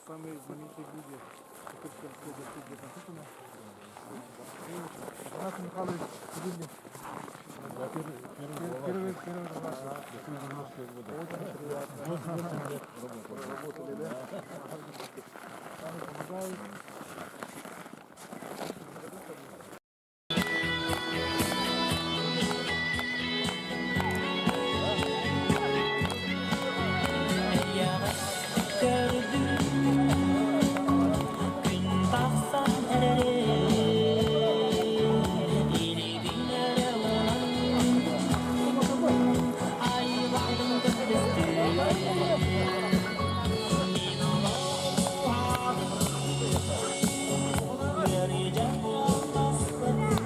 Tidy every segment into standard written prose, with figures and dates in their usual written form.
Самые знаменитые люди, которые Игнат Михайлович Кириллин. Первый, первый глава. Очень приятно. Работали, да? Сами помогают. Күн тахсан эрэрин, илиибин эрэ ылан, айылҕатын көрдөстүм. Мин олоҕум уһаабыт, ыарыыдьан куттаспытым.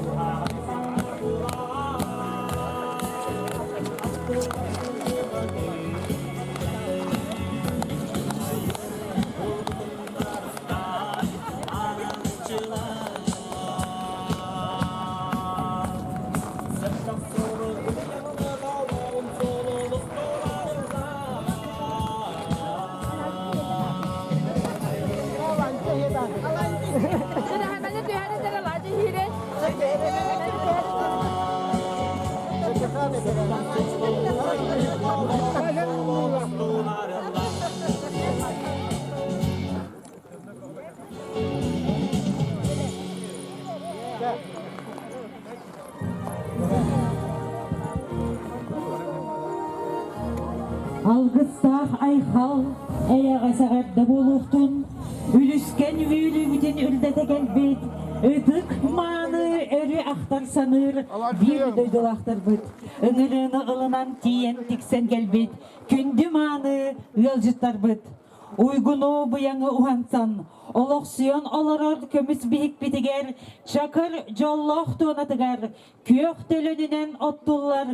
Уһаҕын саҥа булан, аттыгар сылдьыбытым. Алгыстаах айхал эйэҕэс эҕэрдэ буолуохтун, үлүскэн үөрүүбүтүн үрдэтэ кэлбит ытык мааны өрү ахтар саныыр биир дойдулаахтарбыт ыҥырыыны ылынан тиийэн тиксэн кэлбит күндү мааны ыалдьыттарбыт уйгуну быйаҥы уһансан олохсуйан олорор көмүс биһикпитигэр чакыр дьоллоох туонатыгар күөх төлөнүнэн оттуллар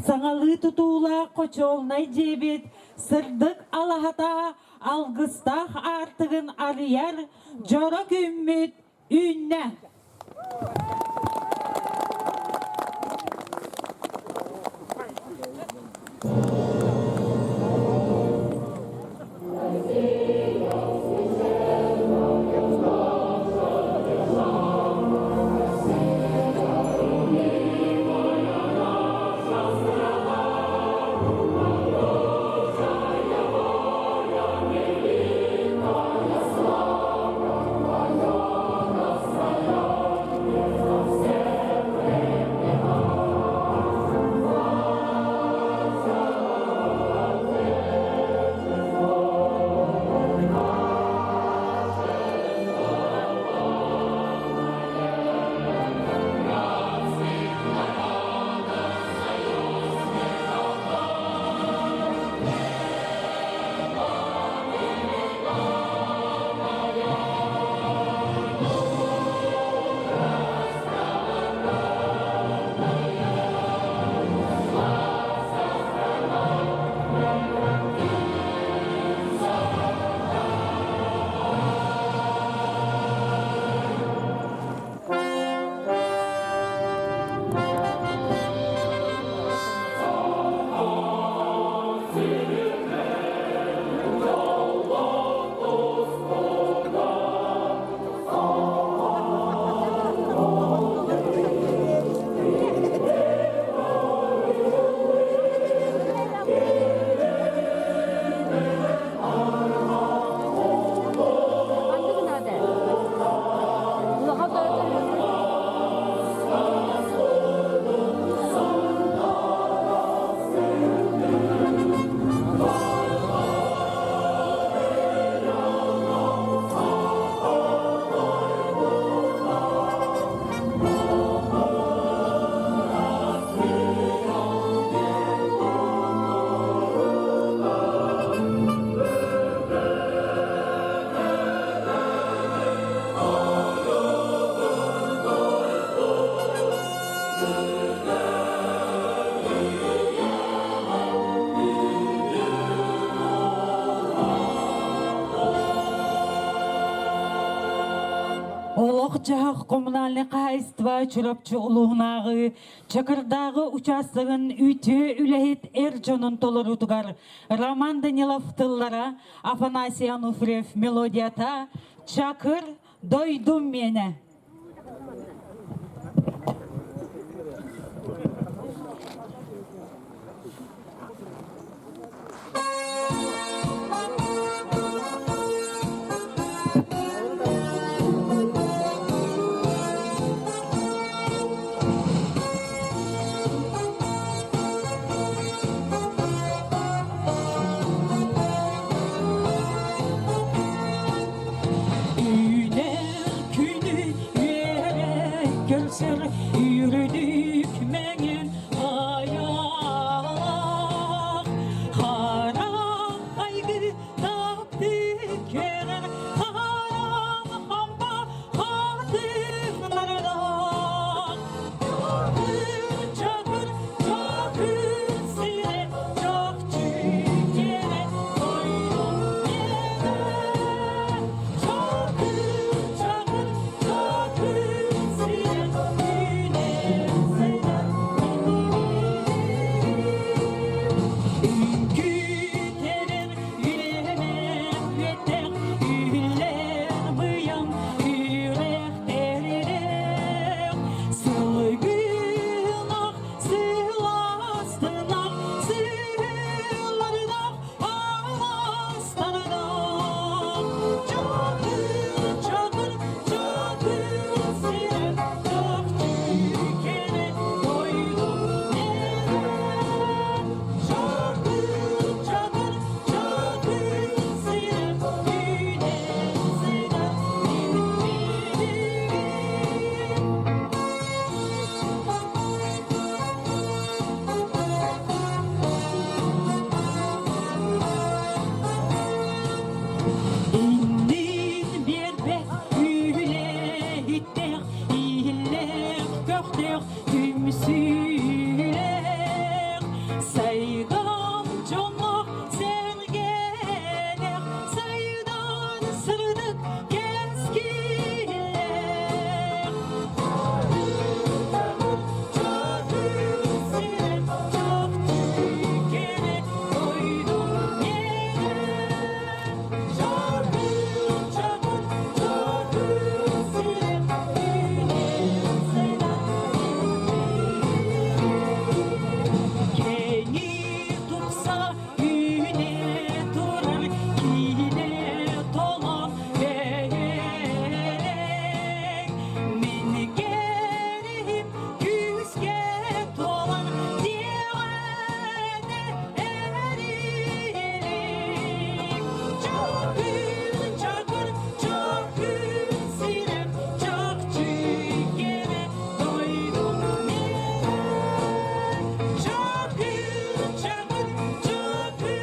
саҥалыы тутуулаах хочуолунай дьиэбит сырдык алаһата алгыстаах аартыгын арыйар дьоро күммүт үүннэ. Олох-дьаһах коммунальнай хаһаайыстыба Чурапчы улууһунааҕы Чакырдааҕы учаастагын үтүө үлэһит эр дьонун толоруутугар Роман Данилов тыллара, Афанасий Ануфриев мелодията «Чакыр дойдум миэнэ». Үүнэр күнү үөрэ көрсөр үрдүк мэҥин айаах харах айгы таптыы керер харам хамба хатыҥнардаах чакыр чакыр сире чакчы кере тойдум мені чакыр чакыр чакыр сире үнер Үҥкүүтэрэр үөмэх үлэр быйаҥ үрэхтэринэх сылгынах сыластынах сыыларынах аластарынах чакыр чакыр чакыр сирэ чахчы кэрэ дойдум Чакыр чакыр чакыр сирэ үүнэр сайдар мин билигин. Иннин биэрбэт үлэһиттээх, иһиллээх, көхтөөх түмсүүлээх, сайдам дьонноох сэргэлээх, сайдан сырдык кэскиллээх. Чакыр сирэ, чахчы кэрэ дойдум миэнэ. Чакыр, чакыр, чакыр сирэ, үүнэр сайдар Кэҥии тупса үүнэ турар киинэ толон бэйэлээх Мин кэриһим күүскэ туолан диэҕэнэ эрилик. Чакыр, чакыр, чакыр сирем, чахчы кэрэ дойдум миэнэ. Чакыр, чакыр, чакыр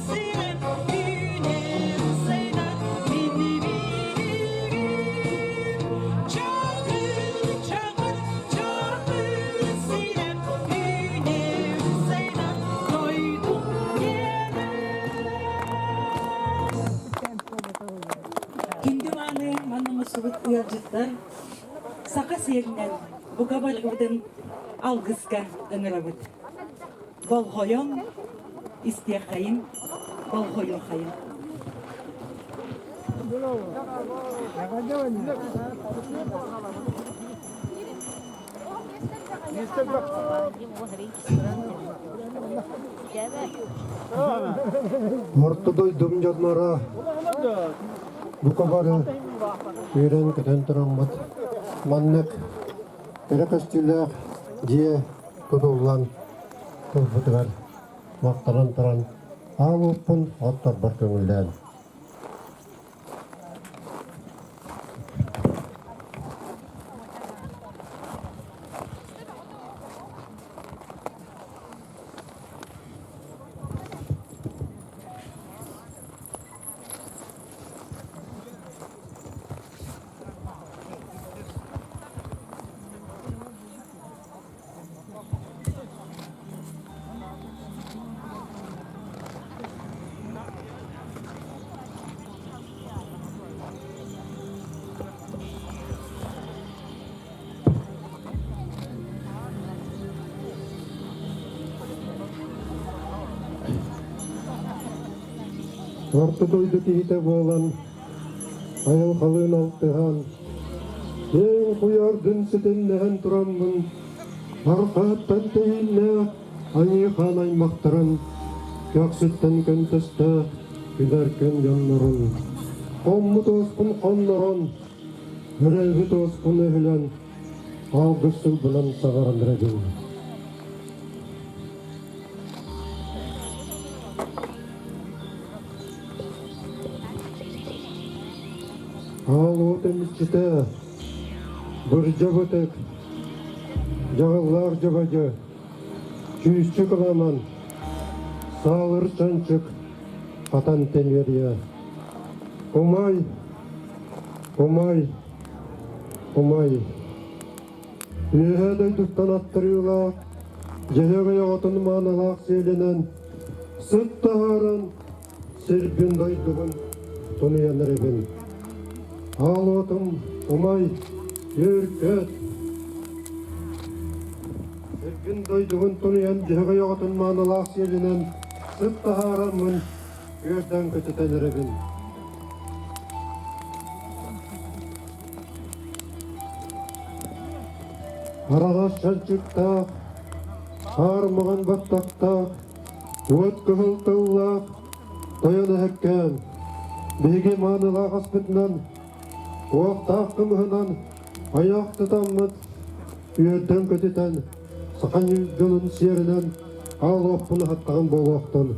сирем, үүнэр сайдар мин билигин. Чакыр, чакыр, чакыр сирем, үүнэр сайдар дойдум миэнэ. Күндү мааны манна мустубут ыалдьыттар саха сиэринэн бука барыбытын алгыска ыҥырабыт. Болҕойон истиэххэйин, болҕойуоххайын. Орто дойдум дьонноро бука бары үөрэн-көтөн тураммыт маннык кэрэ көстүүлээх дьиэ тутуллан турбутугар махтанан туран аал уоппун отторбор көҥүллээн. Орто дойду киһитэ буолан, айылҕалыын алтыһан, киэҥ куйаардын ситимнэһэн тураммын, арҕааттан тэһииннээх аньыы-хаан аймахтарын, көхсүттэн көнтөстөөх күлэркэн дьоннорун, хоммут уоспун хоннорон, өрөөбүт уоспун өһүлэн, алгыс тылбынан саҕаран эрэбин. Аал уот эмиччитэ, бырдьа бытык, дьаҕыллаах дьабадьы, чүүсчүк ыламан, саалыр чанчык, хатан тэмиэрийэ. Умай, умай, умай. Үөһээ дойдуттан аттарыылаах, дьэһиэҕэй оҕотун маанылаах сиэлинэн сыт таһааран сирбин дойдубун тунуйан эрэбин. Аал уотум умай, үөр-көт. Сирбин дойдубун тунуйан дьэһэҕэй оҕотун маанылаах сиэлинэн сыт таһаараммын үөрдэн көтүтэн эрэбин. Араҕас чанчыктаах, хаар маҥан баттахтаах, уот кыһыл тыллаах тойон эһэккээн, биһиги маанылаах аспытынан, уохтаах кымыһынан айах тутаммыт, үөрдэн-көтүтэн, саха дьонун сиэринэн аал уоппун аһаттаҕым буолуохтун.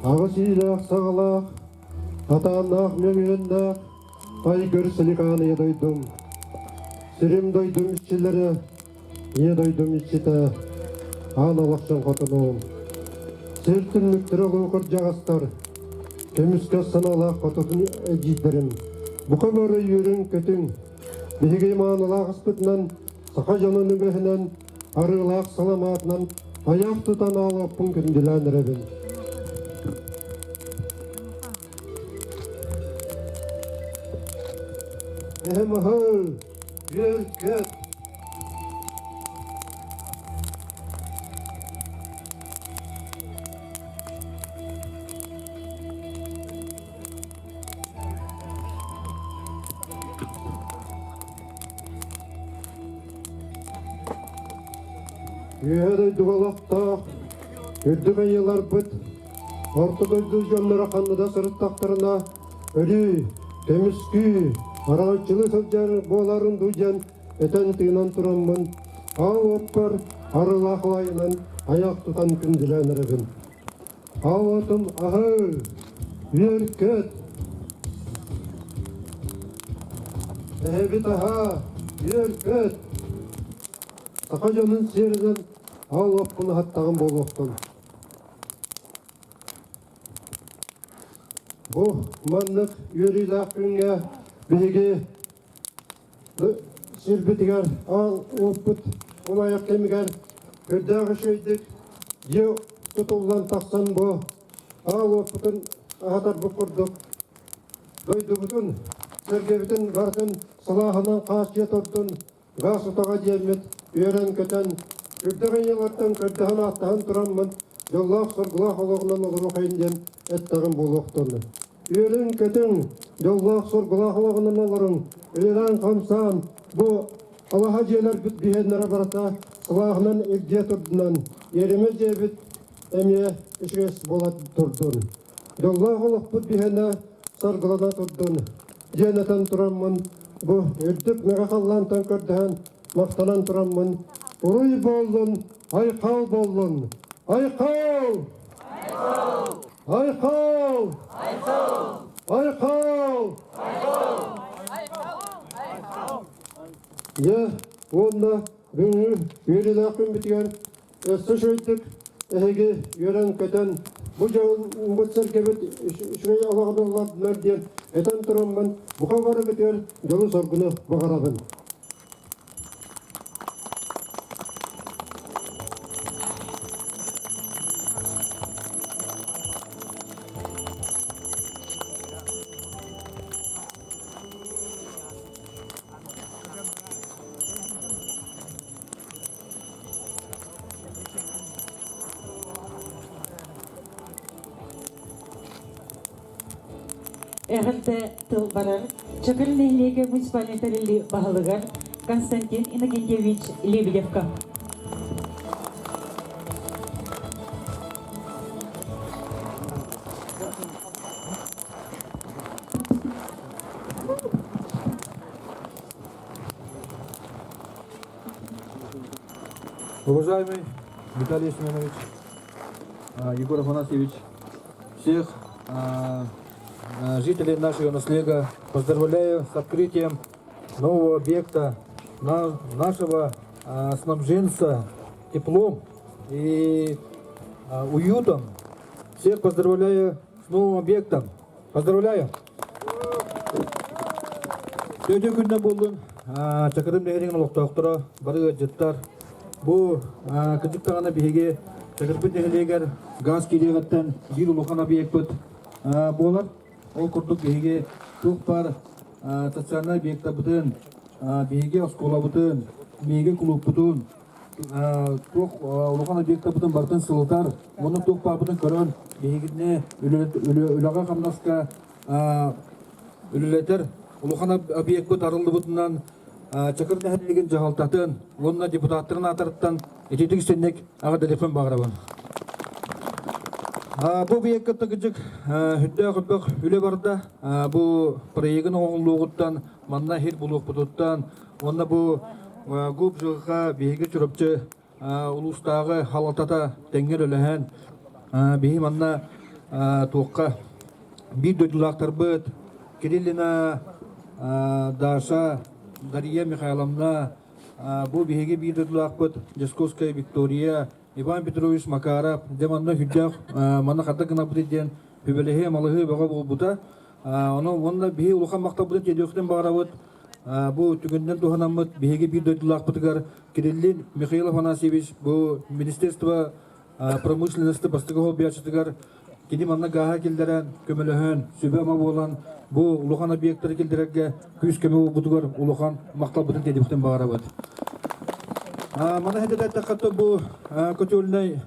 Аҕыс иилээх саҕалаах, атааннаах мөҥүөннээх Айгыр Силикаан ийэ дойдум, сирим дойдум иччилэрэ, ийэ дойдум иччитэ, аан олохсон хотунум. Сир түннүктэрэ улуу кырдьаҕастар, көмүскэс санаалаах хотун эдьиийдэрим, бука бары үөрүҥ-көтүҥ, биһиги маанылаах аспытынан, саха дьонун үгэһинэн, арыылаах саламаатынан айах тутан аалаппын күндүлээн эрэбин. Эһэм аһыл, үөр-көт. Үөһэ дойдуга олохтоох үрдүк айыыларбыт Орто дойду дьонноро ханна да сырыттахтарына өлүү, көмүскүү, араҥаччылыы сылдьар буоларын дуу диэн этэн-тыынан тураммын, аал уоппар арыылаах лайынан айах тутан күндүлээн эрэбин. Аал уотум аһыы, үөр-көт! Эһэбит аһаа, үөр-көт! Саха дьонун сиэринэн аал уоппун аһаттаҕым буолуохтун. Бу маннык үөрүүлээх күҥҥэ биһиги сирбитигэр аал уоппут умайар кэмигэр үрдээх үчүгэйдик дьиэ тутуллан тахсан бу аал уоппутун аһатарбыт курдук дойдубутун, сэргэбитин барытын салааһынан хааччыйа турдун Гаас утаҕа диэммит үөрэн-көтөн, үрдэх айыылартан көрдөһөн-ааттаһан тураммын, дьоллоох-соргулаах олоҕунан олоруохайын диэн эттэҕим буолуохтун. Үөрүҥ-көтүҥ, дьоллоох-соргулаах олоҕунан олоруҥ, үлэлээн-хамсаан, бу алаһа дьиэлэрбит биһиэннэрэ барыта сылааһынан илдьиэ турдунан, иэримэ дьиэбит эмиэ үчүгэс буола турдун. Дьоллоох олохпут биһиэнэ саргылана турдун. Диэн этэн тураммын, бу үрдүк мэҕэ халлаантан көрдөһөн, махтанан тураммын, уруй буоллун, айхал буоллун! Айхал! Айхал! Айхал! Дьэ, уонна бүгүҥҥү үөрүүлээх күммүтүгэр Өссө үчүгэйдик эһиги үөрэн-көтөн, бу дьоммут-сэргэбит үчүгэй олоҕун ыллардылар диэн этэн тураммын, бука барыгытыгар дьолу-соргуну баҕарабын. Эҕэрдэ тыл барар Чакыр нэһилиэгэ муниципальнай тэриллии баһылыгар Константин Иннокентьевич Лебедевка. Уважаемый Виталий Семенович, Егор Афанасьевич, всех жителей нашего наслега поздравляю с открытием нового объекта нашего снабженца теплом и уютом. Всех поздравляю с новым объектом. Поздравляю! Үтүө күннэ буоллун. Чакырым нэһилиэгин олохтоохторо, бары ыалдьыттар. Бу кырдьык даҕаны биһиги Чакырбыт нэһилиэгэр газ киириэҕиттэн биир улахан объекпыт буолар. Ол курдук биһиги туох баар социальнай объектарбытын, биһиги оскуолабытын, биһиги кулууппутун, туох улахан объектарбытын барытын сылытар, уонна туох баарбытын көрөн биһигини үлэҕэ-хамнаска үлэлэтэр улахан объекпыт арыллыбытынан Чакыр нэһилиэгин дьаһалтатын уонна депутаттарын аатарыттан ититик синник аҕа баҕарабын. Бу объекка тыгыдьык үрдээх үрбэх үлэ барда. Бу проегын оҥоһуллуоҕуттан, манна иһит булуохпутуттан уонна бу ГУП ЖКХ биһиги Чурапчы улуустааҕы халалтата тэҥҥэ үлэлэһэн биһи манна туохха биир дойдулаахтарбыт Кириллина Даша Дария Михайловна бу биһиги биир дойдулаахпыт Дьосковская Виктория Иван Петрович Макаров дьэ манна сүрдээх манна ханна гынабыт диэн сүбэлэһии малыһыы бөҕө буолбута ону уонна биһи улахан махталбытын тиэрдиэхпитин баҕарабыт Бу түгэнинэн туһанаммыт биһиги биир дойдулаахпытыгар Кириллин Михаил Афанасьевич бу Министерство промышленности бастакы холбуйааччытыгар кини манна гааһа киллэрэн, көмөлөһөн, сүбэ-ама буолан бу улахан объектары киллэрэргэ күүс-көмө буолбутугар улахан махталбытын тиэрдибитин баҕарабыт. Маны эттэххэ бу котельнай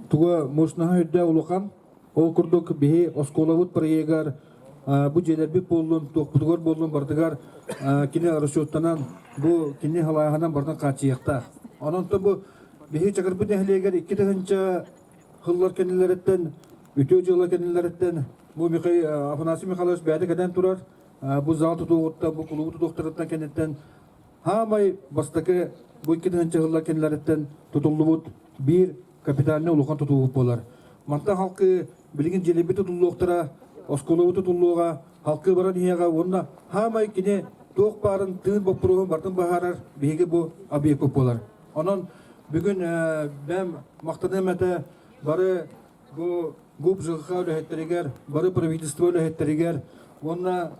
туга мощнаһа үрдэ улахан. Ол курдук биһи оскуолабыт проегар бу дьиэлэрбит буоллун, туохпутугар буоллун барытыгар кини расчеттанан бу кини халааһынан барытын хааччыйыахтаах. Онон бу биһи Чакырбыт нэһилиэгэр 2000 сыллар кэннилэриттэн үтүө дьыала кэннилэриттэн бу Михаил Афанасий Михайлович бэйэтэ кэлэн турар бу зал тутуугуттан бу кулуубу тутуохтарыттан кэнниттэн хаамай бастакы бу 2000 сыллар кэннилэриттэн тутуллубут биир капитальнай улахан тутуубут буолар. Мантан халкы билигин дьиэлэрбит тутуллуохтара, оскуолабыт тутуллуоҕа, халкы баран иһиэҕэ уонна хаамай кини туох баарын тыын боппуруоһун барытын быһаарар биһиги бу объекпыт буолар. Онон бүгүн бэм махтаныам этэ бары бу ГУП ЖКХ үлэһиттэригэр, бары правительство үлэһиттэригэр уонна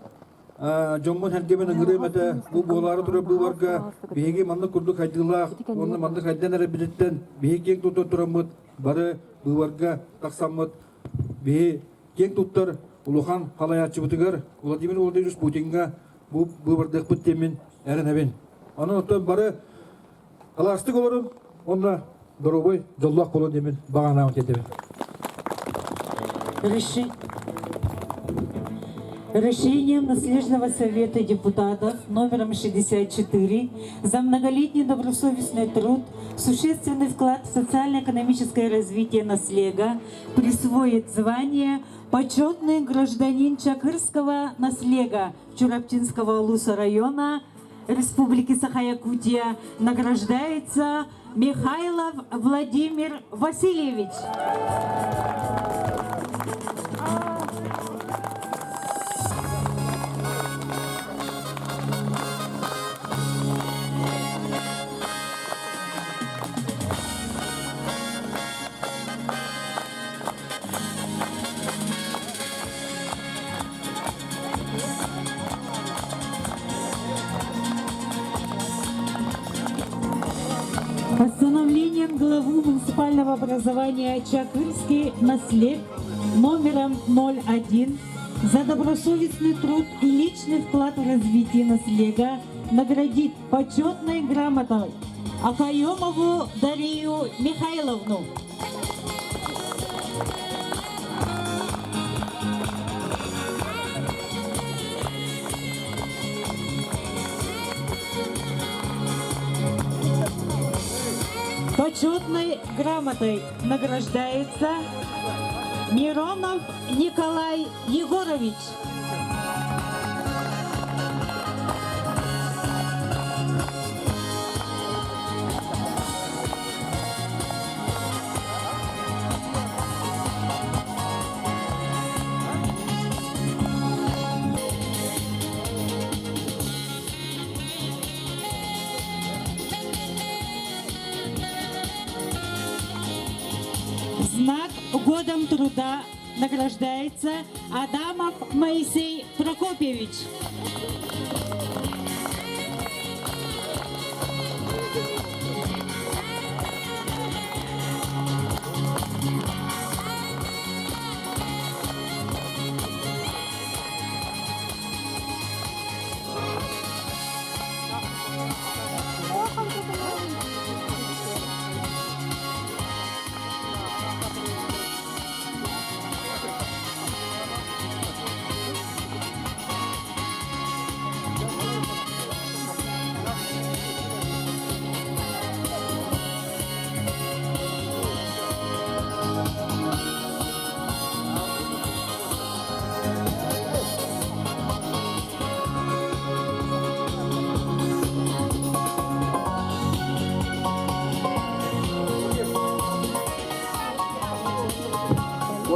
Дьоммун сэргэбин ыҥырыам этэ, бу буолаары турар быыбарга биһиги маннык курдук хайдыылаах уонна маннык хайдан эрэрбититтэн биһиги киэҥ туттар тураммыт бары быыбарга тахсаммыт биһи киэҥ туттар улахан халайааччыбытыгар Владимир Владимирович Путиҥҥа бу быыбардыахпыт диэммин эрэнэбин. Онон оттон бары алаастык олорун уонна доруобай дьоллоох буолун диэммин баҕа тиэрдэбин. Решением Наследного совета депутатов номером 64 за многолетний добросовестный труд, существенный вклад в социально-экономическое развитие наслега присвоит звание «Почетный гражданин Чакырского наслега» Чурапчинского Улуса района Республики Саха-Якутия награждается Михайлов Владимир Васильевич. Постановлением главы муниципального образования Чакырский наслед номером 01 за добросовестный труд и личный вклад в развитие наслега наградит почетной грамотой Акаемову Дарию Михайловну. Почетной грамотой награждается Миронов Николай Егорович. Знак «Годом труда» награждается Адамов Моисей Прокопьевич.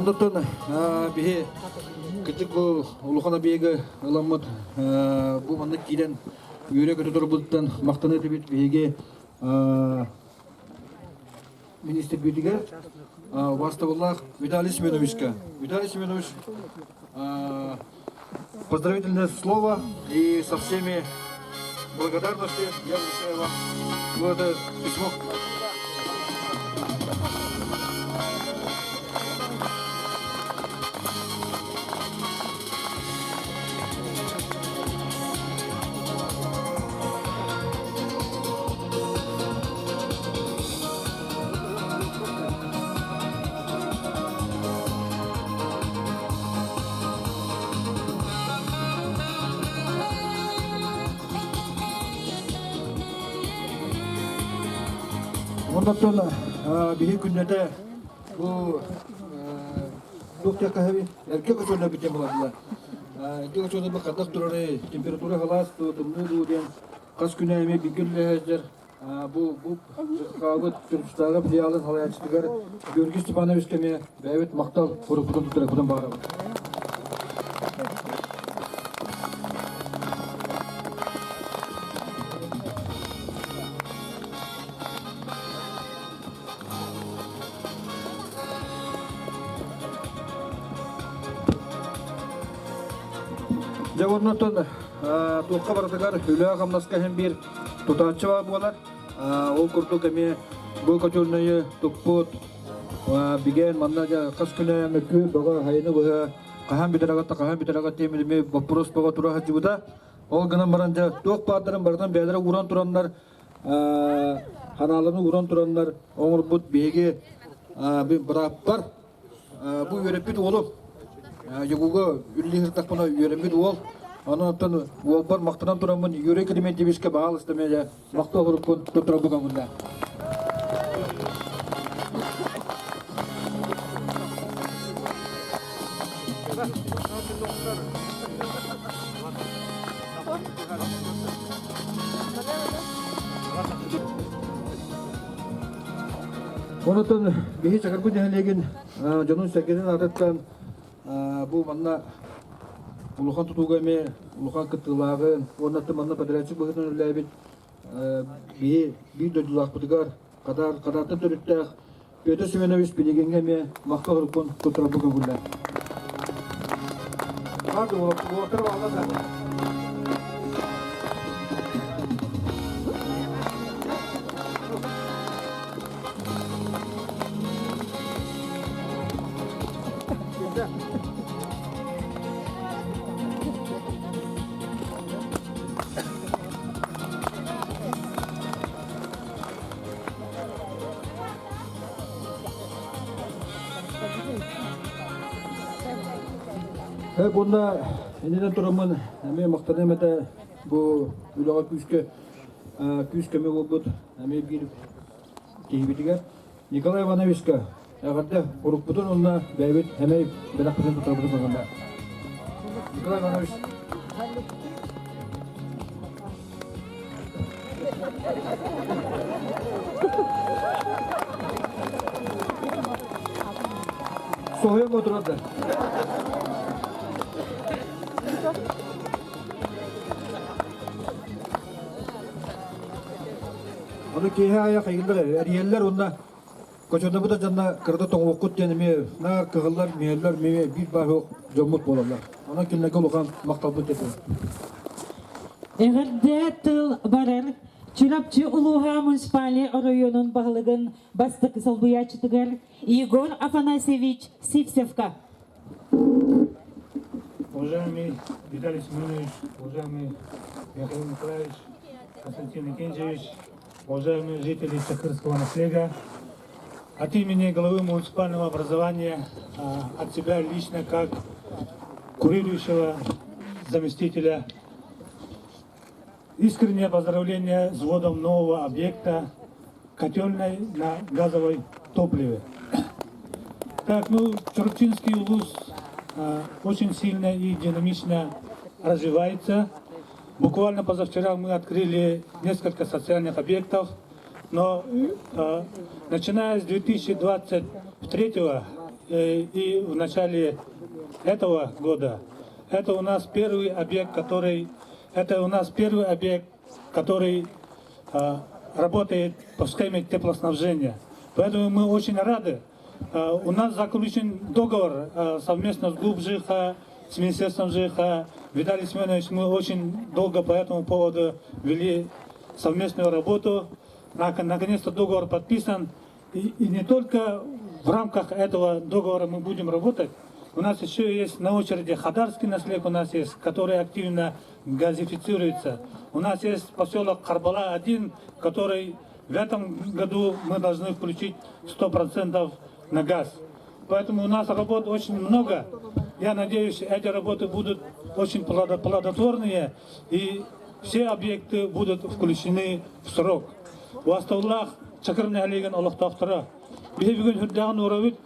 Оннуттан биһи кытык бу улахан объегы ыламмыт бу маннык киирэн үөрэ көтө турбуттан махтана этибит биһиги министрбитигэр убаастабыллаах Виталий Семеновичка. Виталий Семенович, поздравительное слово и со всеми благодарности я вручаю вам вот это письмо. Оннуттан биһи күннэтэ бу туох диэххэ эргэ көтөллөр бүтэн буолаллар. Эргэ көтөллөр хардах турары температура халаас дуу, тымныы дуу диэн хас күнэ эмиэ бииргэ үлэлэһэллэр. Бу бу хаалбыт Түркистааҕы филиалын салайааччытыгар Георгий Степановичка эмиэ бэйэбит махтал уруккутун туттарыахпытын баҕарабыт. Дьэ оннуттан туохха барытыгар үлэ-хамнаска иһин биир тутааччы баар буолар. Ол курдук эмиэ бу котельнайы туппут бигээн манна дьэ хас күнэ мөккү бөҕө хайыны быһа хаһан бүтэр хаһан бүтэр диэн эмиэ боппуруос бөҕө тура сылдьыбыта. Ол гынан баран дьэ туох баардарын барытын бэйэлэрэ ууран тураннар ханааларын ууран тураннар оҥорбут биһиги бырааппар Бу үөрэппит уолум Йогуга үлэлии сырыттахпына үөрэммит уол. Онон оттон уолбар махтанан тураммын Юрий Климентьевичка баҕалыста мэлэ махтал уруккун туттарабы көҥүллээ. Онотон биһи Чакыргы нэһилиэгин дьонун-сэргэтин аатыттан бу манна улахан тутууга эмиэ улахан кыттыылааҕын уонна манна подрядчик быһыытынан үлэлээбит биһи биир дойдулаахпытыгар Хадар Хадартан төрүттээх Петр Семенович Пилигиҥҥэ эмиэ махтал уруккун туттарарбы көҥүллээх. Уолаттар бааллар. Буонна иннинэн тураммын эмиэ махтаныам этэ бу үлэҕэ күүскэ күүс көмө буолбут эмиэ биир киһибитигэр Николай Ивановичка эҕэрдэ урукпутун уонна бэйэбит эмэй бэлэхпитин тутарбытын көҥүллээх. Николай Иванович. Соһуйан отырар да. Ону киэһэ аайы хайыыллар эрийэллэр уонна Кочонобут да дьонно кырата тоҥуоххут диэн эмиэ наар кыһыллар, мүһэллэр эмиэ биир баар суох дьоммут буолаллар. Онон кинилэргэ улахан махталбыт этэ. Эҕэрдэ тыл барар Чурапчы улууһа муниципальнай оройуонун баһылыгын бастакы солбуйааччытыгар Егор Афанасьевич Сивцевка. Уважаемый Виталий Семенович, уважаемый Михаил Николаевич, Константин Викентьевич, уважаемые жители Чакырского наследия, от имени главы муниципального образования, от себя лично как курирующего заместителя, искреннее поздравление с вводом нового объекта котельной на газовой топливе. Так, ну, Чурапчинский улус очень сильно и динамично развивается. Буквально позавчера мы открыли несколько социальных объектов, но э, начиная с 2023 э, и в начале этого года, это у нас первый объект, который, это у нас первый объект, который э, работает по схеме теплоснабжения. Поэтому мы очень рады. Э, у нас заключен договор э, совместно с ГУП ЖХ, с Министерством ЖХ. Виталий Семенович, мы очень долго по этому поводу вели совместную работу. Наконец-то договор подписан. И, и не только в рамках этого договора мы будем работать, у нас еще есть на очереди Хадарский наслег у нас есть, который активно газифицируется. У нас есть поселок Карбала-1, который в этом году мы должны включить 100% на газ. Поэтому у нас работ очень много. Я надеюсь, эти работы будут очень плодотворные и все объекты будут включены в срок. Убаастабыллаах Чакыр нэһилиэгин олохтоохторо. Биһи бүгүн сүрдээҕин уурабыт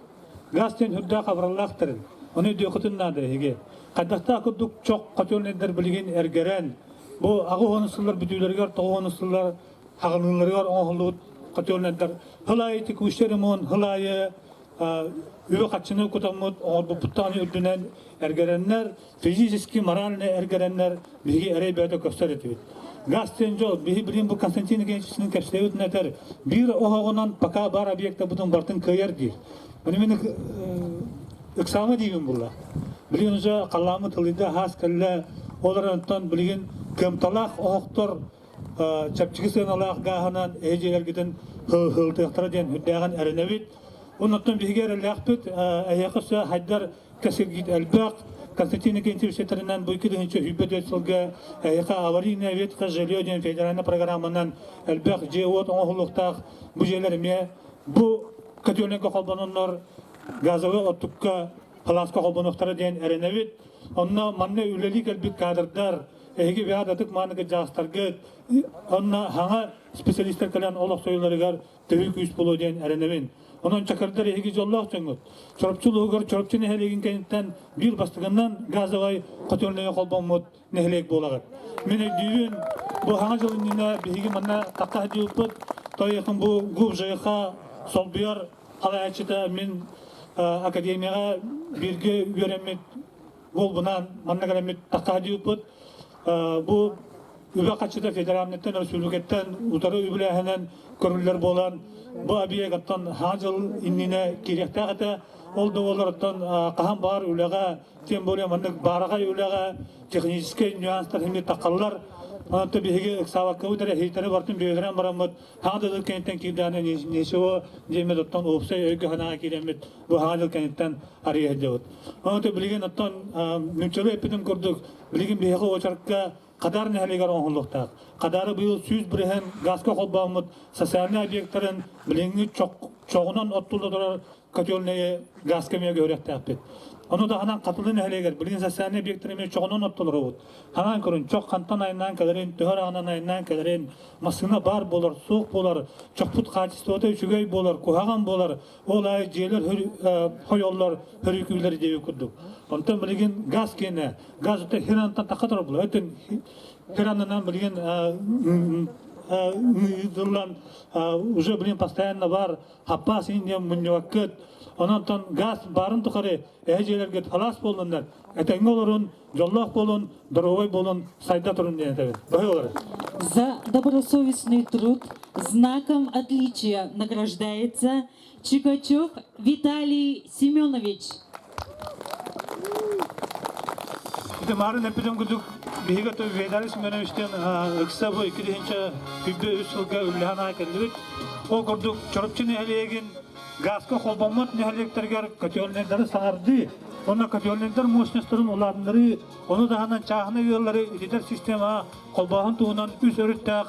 газ диэн сүрдээх абыраллаах тэрил. Ону өйдүөххүтүн наада эһиги. Хайдахтаах курдук чох котельнайдар билигин эргэрэн, бу аҕыс сыллар бүтүүлэригэр тоҕус сыллар хаҕылыыларыгар оҥоһуллубут котельнайдар сыл аайы текущий ремонт, сыл аайы үбү-харчыны кутаммыт оҥорбуппуттан үрдүнэн эргэрэннэр, физически, морально эргэрэннэр биһиги эрэй бөҕөтө көрсөр этибит. Газ диэн дьол, биһи билин бу Константин Евгеньевичтин кэпсээбитин этэр, биир оһоҕунан пока бар объекта бутун бартын кыайар диир. Маны мин ыксаама диибин булла. Билигин уже халлааммыт ылыйда хаас кэллэ, ол онтон билигин кыамталаах оһохтор чэпчэки сыаналаах гааһынан эһи дьиэлэргитин хылтыахтара диэн үрдээҕин эрэнэбит. Оннуттан биһиги эрэллээхпит, эһиэхэ өссө хайдар кэсиргит элбэх. Константин Викентьевич этэринэн бу 2024 сылга эһиэхэ аварийная ветка жилье диэн федеральный программанан элбэх дьиэ-уот оҥоһуллуохтаах. Бу дьиэлэр эмиэ бу котельнайга холбононнор газовый оттукка халааска холбонуохтара диэн эрэнэбит. Онно манна үлэлии кэлбит кадрдар эһиги бэйэҕит ытык-мааны кырдьаҕастаргыт онно хаҥа специалистар кэлэн олохсуйууларыгар төһүү күүс буолуо диэн эрэнэбин. Онон чакырдар эһиги дьоллоох дьоҥҥут. Чурапчы улууһугар Чурапчы нэһилиэгин кэнниттэн биир бастакынан газовай котельнайга холбоммут нэһилиэк буолаҕыт. Мин өйдүүбүн, бу хаҥа дьыл иннинэ биһиги манна тахха сылдьыбыппыт. Тойохун бу ГУП ЖХ солбуйар халааччыта мин академияҕа бииргэ үөрэммит уолбунаан манна кэлэммит тахха сылдьыбыппыт. Бу үбэ-харчыта федеральныйтан, өрөспүүбүлүкэттэн утары үбүлээһинэн көрүллэр буолан, бу объектан хаан дьыл иннинэ киириэхтээх этэ. Ол да буоллар хаһан баар үлэҕэ, тем более маннык баараҕай үлэҕэ техническэй нюанстар химми таххаллар. Онон биһиги ыксаабаккабыт эрэ иһитэри бартын бүөтэрэн бараммыт хаан дьыл кэнниттэн киирдэҕинэ ничего диэммит оттон уопсай өйгө санааҕа киирэммит бу хаан дьыл кэнниттэн арыйа сылдьабыт. Онон билигин оттон нууччалыы эппитим курдук билигин биһиэхэ уочарка Хадар нэһилиэгэр оҥоһуллуохтаах. Хадары быйыл 100% газка холбооммут социальнай объектарын билиҥҥи чоҕунан оттулла турар котельнайы газка эмиэ көһөрүөхтээхпит. Ону таһынан Хатылы нэһилиэгэр билигин социальнай объектар эмиэ чоҕунан оттолоробут. Ханаан көрүн, чох хантан айаннаан кэлэрин, төһө ырааҕынан айаннаан кэлэрин, массыына баар буолар, суох буолар, чохпут хаачыстыбата үчүгэй буолар, куһаҕан буолар, ол аайы дьиэлэр хойоллор, хөрүүкүүлэр диэби курдук. Онтон билигин газ киэнэ, газ өттө хирантан тахха турар буолар. Өттүн хиранынан билигин ыытыллан уже блин постоянно бар хаппаас индия мунньубаккыт. Онон газ баарын тухары эһэ дьиэлэргэ халаас буоллуннар, этэҥҥэ олорун, дьоллоох буолун, доруобай буолун, сайда турун диэн этэбин. Баһы олорун. За добросовестный труд знаком отличия награждается Чикачев Виталий Семенович. Ити марын эппитим курдук биһиги Виталий Семеновичтен ыкса бу 2 күбө үс сылга үллэһэн аай кэллибит. Ол курдук Чурапчы нэһилиэгин газка холбоммот нэһилиэктэригэр котельнайдары саҥардыы, уонна котельнайдар мощностарын улаатыннарыы, ону таһынан чааһынай ыаллары ититэр системаҕа холбооһун туһунан үс өрүттээх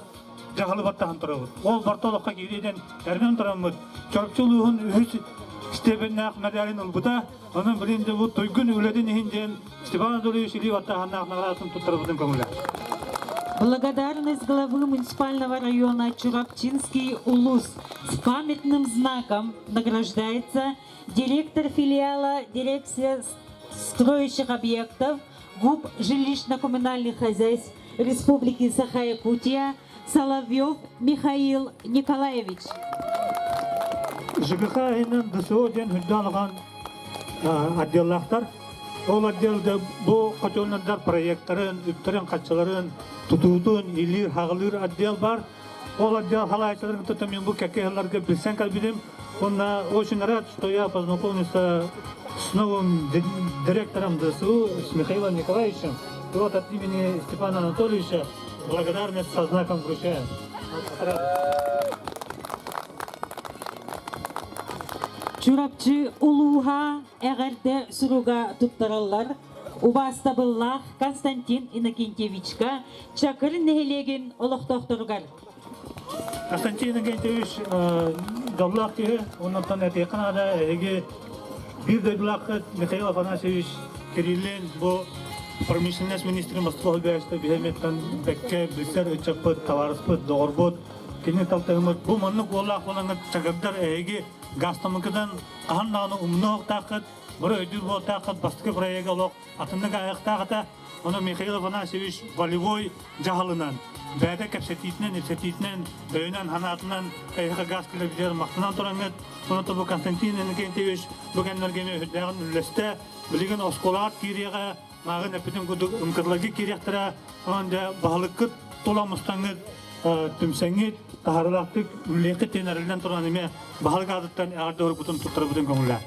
дьаһалы баттаһан турабыт. Ол барта олоххо киириитин эрэнэн тураммыт, Чурапчы улууһун үһүс степеннээх медалин ылбыта. Онон билин де бу туйгун үлэтин иһин диэн Степан Анатольевич илии баттааһыннаах наҕараадатын туттарбытын көҥүлэ. Благодарность главы муниципального района Чурапчинский улус с памятным знаком награждается директор филиала дирекция строящих объектов ГУП жилищно-коммунальных хозяйств Республики Саха-Якутия Соловьев Михаил Николаевич. ЖКХ иһинэн ДСО диэн үрдээн отделлаахтар. Ол отделда бу хотелнардар проекттарын, үптэрин-хаччыларын, тутуутун, илиир-хаҕылыыр отдел бар. Ол отдел халаайчыларын кытта мен бу кэккэ сылларга билсэн кэлбитим. Уонна очень рад, что я познакомился с новым директором ДСУ, с Михаилом Николаевичем. И вот от имени Степана Анатольевича благодарность со знаком вручаю. Чурапчы улууһа эҕэрдэ суруга туттараллар. Убаастабыллаах Константин Иннокентьевичка Чакыр нэһилиэгин олохтоохторугар. Константин Иннокентьевич дьоллоох киһи, оннуттан этиэххэ наада, эһиги биир дойдулааххыт Михаил Афанасьевич Кириллин бу промышленность министрин Москва биһиэхэ биһиэмиттэн бэккэ билсэр ыччаппыт, табаарыспыт, доҕорбут, кини талтаһыммыт бу маннык уоллаах буолаҥҥыт чакырдар эһиги газтамыкыдан хаһан даҕаны умнуохтааххыт, бары өйдүүр буолтааххыт бастакы проега олох атыннык айахтаах этэ. Ону Михаил Афанасьевич волевой дьаһалынан, бэйэтэ кэпсэтиитинэн, ипсэтиитинэн, өйүнэн, ханаатынан эһиэхэ газ кэлэбитигэр махтанан тураҥҥыт, ону бу Константин Иннокентьевич бу кэмнэргэ эмиэ үрдээҕин үллэстэ, билигин оскуолаҕа киириэҕэ, мааҕын эппитим курдук ыҥкырларга киириэхтэрэ, онон дьэ баһылыккыт тула мустаҥҥыт, түмсэҥҥит, таһаарыылаахтык үлэлиэххит диэн эрэллэн туран эмиэ баһылык аатыттан эҕэрдэ уруйбутун туттарбытын көҥүллээх.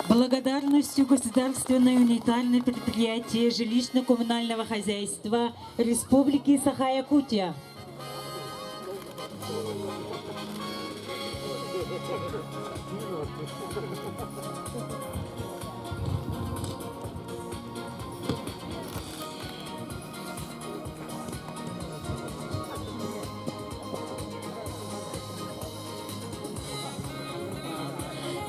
Благодарностью государственное унитарное предприятие жилищно-коммунального хозяйства Республики Саха-Якутия.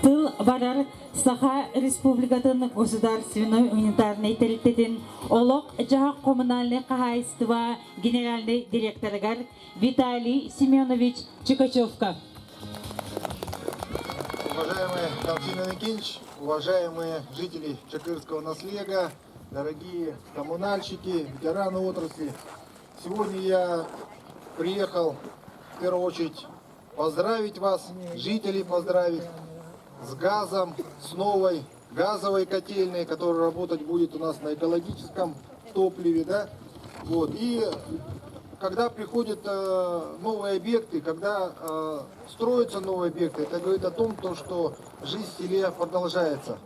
Тыл барар Саха Республикатын государственной унитарнай тэрилтэтин олох-дьаһах коммунальнай хаһаайыстыба генеральный директорыгар Виталий Семенович Чикачевка. Уважаемый Константин Иннокентьевич, уважаемые жители Чакырского наслега, дорогие коммунальщики, ветераны отрасли. Сегодня я приехал в первую очередь поздравить вас, жителей поздравить с газом, с новой газовой котельной, которая работать будет у нас на экологическом топливе. Да? Вот. И когда приходят новые объекты, когда строятся новые объекты, это говорит о том, то, что жизнь в селе продолжается.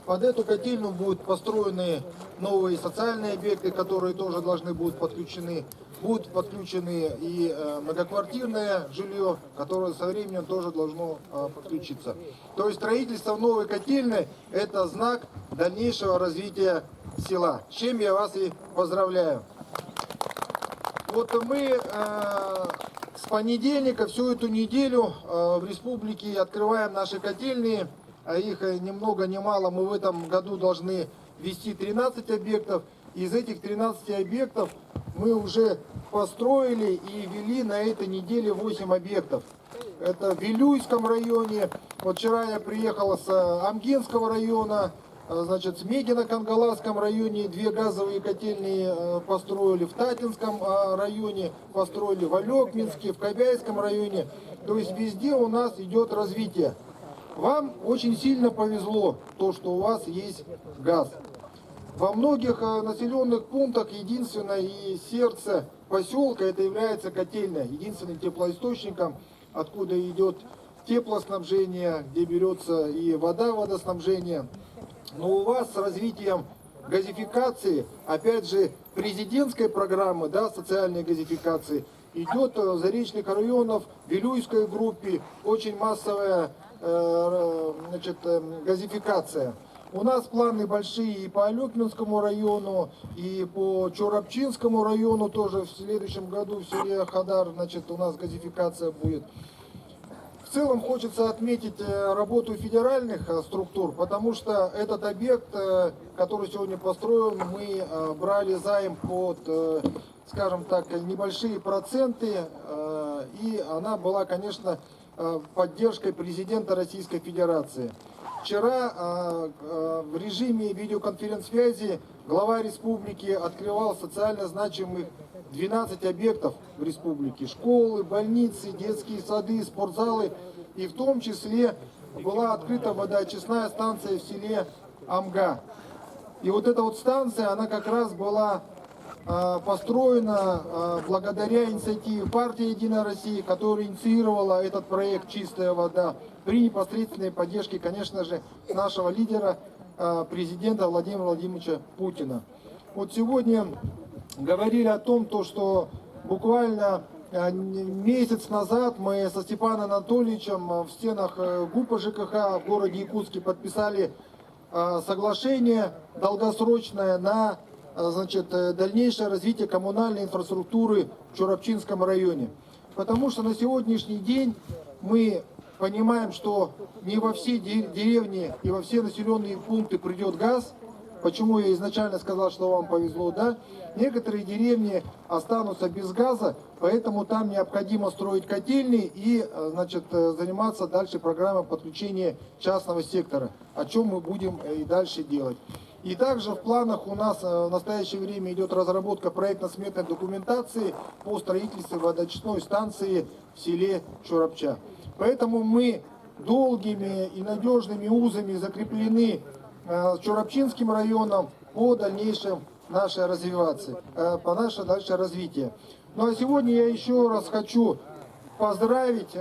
Под эту котельную будут построены новые социальные объекты, которые тоже должны будут подключены. Будут подключены и многоквартирное жилье, которое со временем тоже должно подключиться. То есть строительство новой котельной – это знак дальнейшего развития села. С чем я вас и поздравляю. Вот мы с понедельника всю эту неделю в республике открываем наши котельные. А их ни много ни мало мы в этом году должны вести 13 объектов. Из этих 13 объектов мы уже построили и ввели на этой неделе 8 объектов. Это в Вилюйском районе. Вот вчера я приехал с Амгинского района, значит, в Мегино-Кангаласском районе две газовые котельные построили, в Татинском районе построили, в Олекминске, в Кобяйском районе. То есть везде у нас идет развитие. Вам очень сильно повезло, то, что у вас есть газ. Во многих населенных пунктах единственное и сердце поселка это является котельная, единственным теплоисточником, откуда идет теплоснабжение, где берется и вода, водоснабжение. Но у вас с развитием газификации, опять же, президентской программы, да, социальной газификации, идет в заречных районов, в Вилюйской группе очень массовая значит, газификация. У нас планы большие и по Олекминскому району, и по Чурапчинскому району тоже в следующем году в селе Хадар, значит, у нас газификация будет. В целом хочется отметить работу федеральных структур, потому что этот объект, который сегодня построен, мы брали займ под, скажем так, небольшие проценты, и она была, конечно, поддержкой президента Российской Федерации. Вчера в режиме видеоконференц-связи глава республики открывал социально значимых 12 объектов в республике. Школы, больницы, детские сады, спортзалы. И в том числе была открыта водоочистная станция в селе Амга. И вот эта вот станция, она как раз была построена благодаря инициативе партии «Единая Россия», которая инициировала этот проект «Чистая вода» при непосредственной поддержке, конечно же, нашего лидера, президента Владимира Владимировича Путина. Вот сегодня говорили о том, то, что буквально месяц назад мы со Степаном Анатольевичем в стенах ГУПа ЖКХ в городе Якутске подписали соглашение долгосрочное на, значит, дальнейшее развитие коммунальной инфраструктуры в Чурапчинском районе. Потому что на сегодняшний день мы понимаем, что не во все деревни и во все населенные пункты придет газ. Почему я изначально сказал, что вам повезло, да? Некоторые деревни останутся без газа, поэтому там необходимо строить котельные и, значит, заниматься дальше программой подключения частного сектора, о чем мы будем и дальше делать. И также в планах у нас в настоящее время идет разработка проектно-сметной документации по строительству водоочистной станции в селе Чурапча. Поэтому мы долгими и надежными узами закреплены с Чурапчинским районом по дальнейшем нашей развивации, по наше дальшее развитие. Ну а сегодня я еще раз хочу поздравить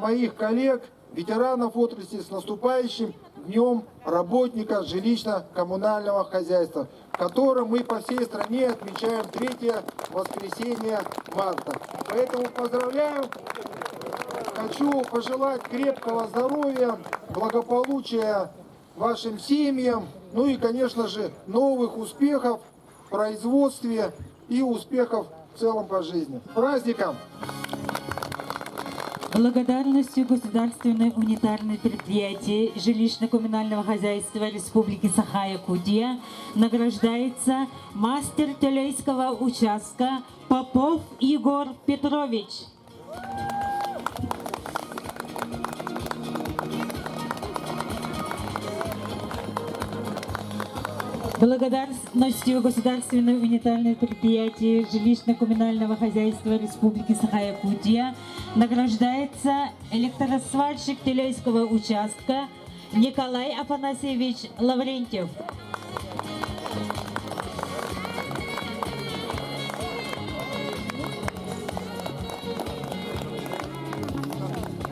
моих коллег, ветеранов отрасли с наступающим Днем работника жилищно-коммунального хозяйства, которым мы по всей стране отмечаем третье воскресенье марта. Поэтому поздравляю, хочу пожелать крепкого здоровья, благополучия вашим семьям, ну и, конечно же, новых успехов в производстве и успехов в целом по жизни. С праздником! Благодарностью Государственное унитарное предприятие жилищно-коммунального хозяйства Республики Саха-Якутия награждается мастер Телейского участка Попов Егор Петрович. Благодарностью Государственное унитарное предприятие жилищно-коммунального хозяйства Республики Саха-Якутия награждается электросварщик Телейского участка Николай Афанасьевич Лаврентьев.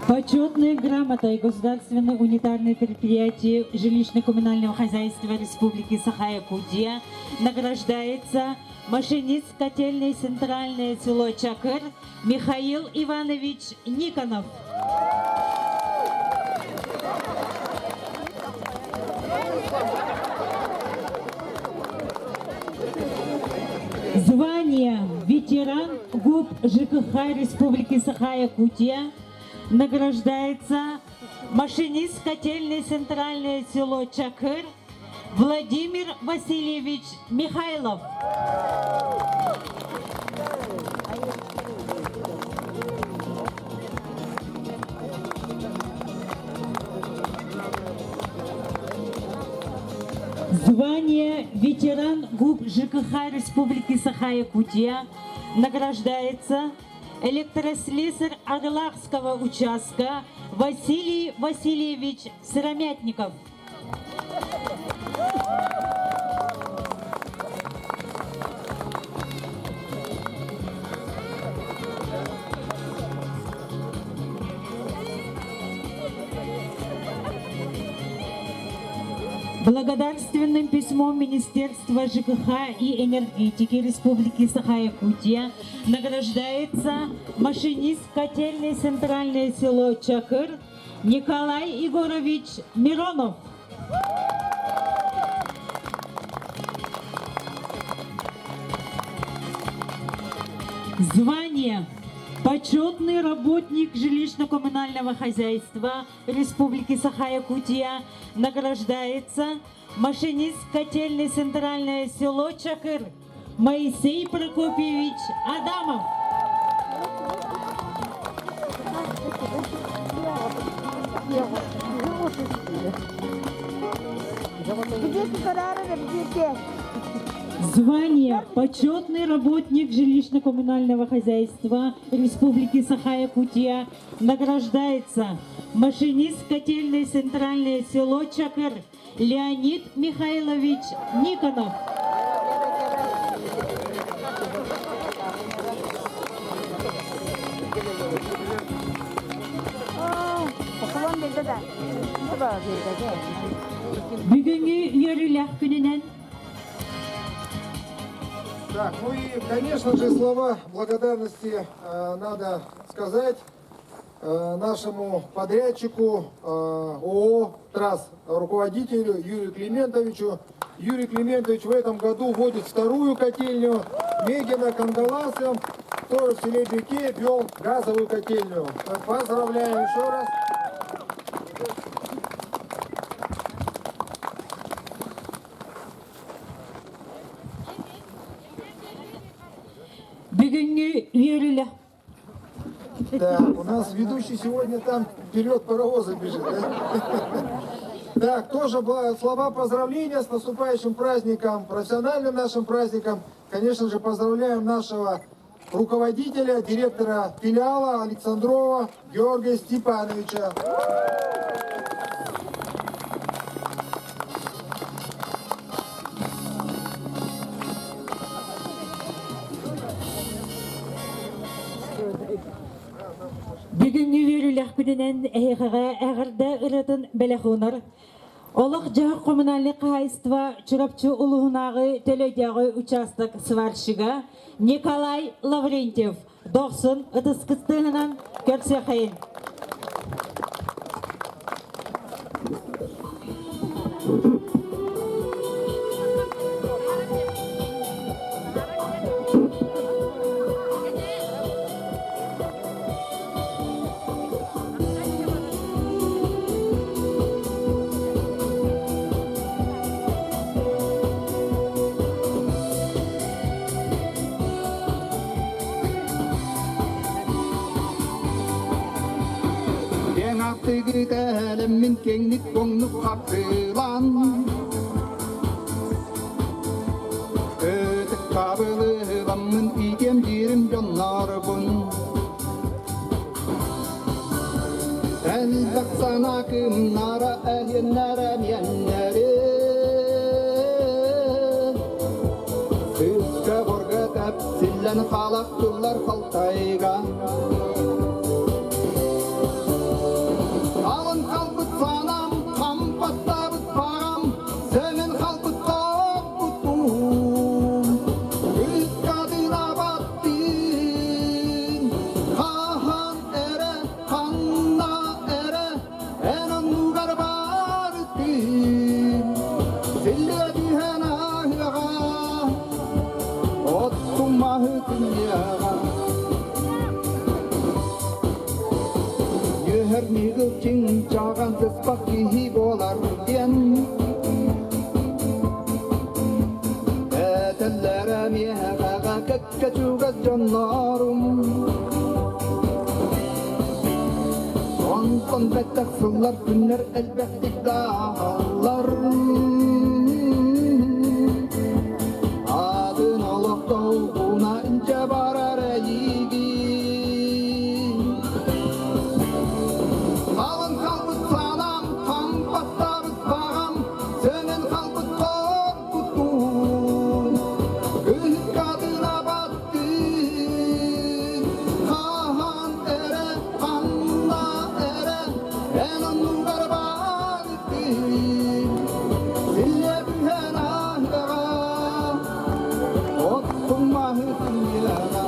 Почетной грамотой Государственное унитарное предприятие жилищно-коммунального хозяйства Республики Саха-Якутия награждается машинист котельной центральное село Чакыр Михаил Иванович Никонов. Звание ветеран ГУП ЖКХ Республики Саха-Якутия награждается Машинист котельной центральное село Чакыр Владимир Васильевич Михайлов. Звание ветеран ГУП ЖКХ Республики Саха-Якутия награждается электрослесарь Орлахского участка Василий Васильевич Сыромятников. Благодарственным письмом Министерства ЖКХ и энергетики Республики Саха-Якутия награждается машинист котельной центральное село Чакыр Николай Егорович Миронов. Звание Почетный работник жилищно-коммунального хозяйства Республики Саха-Якутия награждается машинист котельной центральное село Чакыр Моисей Прокопьевич Адамов. Звание «Почетный работник жилищно-коммунального хозяйства Республики Саха-Якутия» награждается машинист котельной центральное село Чакыр Леонид Михайлович Никонов. Бүгүҥҥү үөрүүлээх күнүнэн Так, ну и, конечно же, слова благодарности надо сказать нашему подрядчику ООО «Трасс», руководителю Юрию Климентовичу. Юрий Климентович в этом году вводит вторую котельню Мегина Кангаласа, тоже в селе Беке вел газовую котельню. Поздравляем еще раз. Бүгүҥҥү үөрүүлээх Да, у нас ведущий сегодня там вперед паровоза бежит. Да? Так, тоже слова поздравления с наступающим праздником, профессиональным нашим праздником. Конечно же, поздравляем нашего руководителя, директора филиала Александрова Георгия Степановича. Бүгүҥҥү үөрүүлээх күнүнэн эһиэхэҕэ эҕэрдэ ырыатын бэлэх уунар. Олох-дьаһах коммунальнай хаһаайыстыба Чурапчы улууһунааҕы Төлөйдөөҕү учаастак сварщига Николай Лаврентьев дохсун ытыскыстыыһынан көрсүөххэйин. Киэҥ аттыгы кэлэммин киэҥник куоҥнук хаппыылаан Ытык хабылыламмын иитиэм диирим дьоннорбун Элбэх санаа кымнара эһиэннэрэ миэннэри Сыска борга тэпсиллэн халах туллар халтайга Алын халбыт санам, хампаттабыт бағам, сенин халбыт таппутум. Үскадына баттын, хахан эре, ханна эре, эн оннугар бартын. Силле түһэн аһыаға, оттум маһы күннеға. Сүрэҕэр ньыгыл чыҥчаҕан сыспат киһи буолар диэн Этэллэрэ миэхэҕэ кэккэ чугас дьоннорум Онтон бэттэх сыллар күннэр элбэхтик дааллар Атын олох долгуна инчэ барар эйигин Халын халбыт санам, хампаттабыт баҕам, сөнөн халбыт хоргутун, Күн-кадына баттын, хаһан эрэ, ханна эрэ, эн оннугар баарытын, Силле түһэн аһыаҕа, оттун маһы тыаҕа.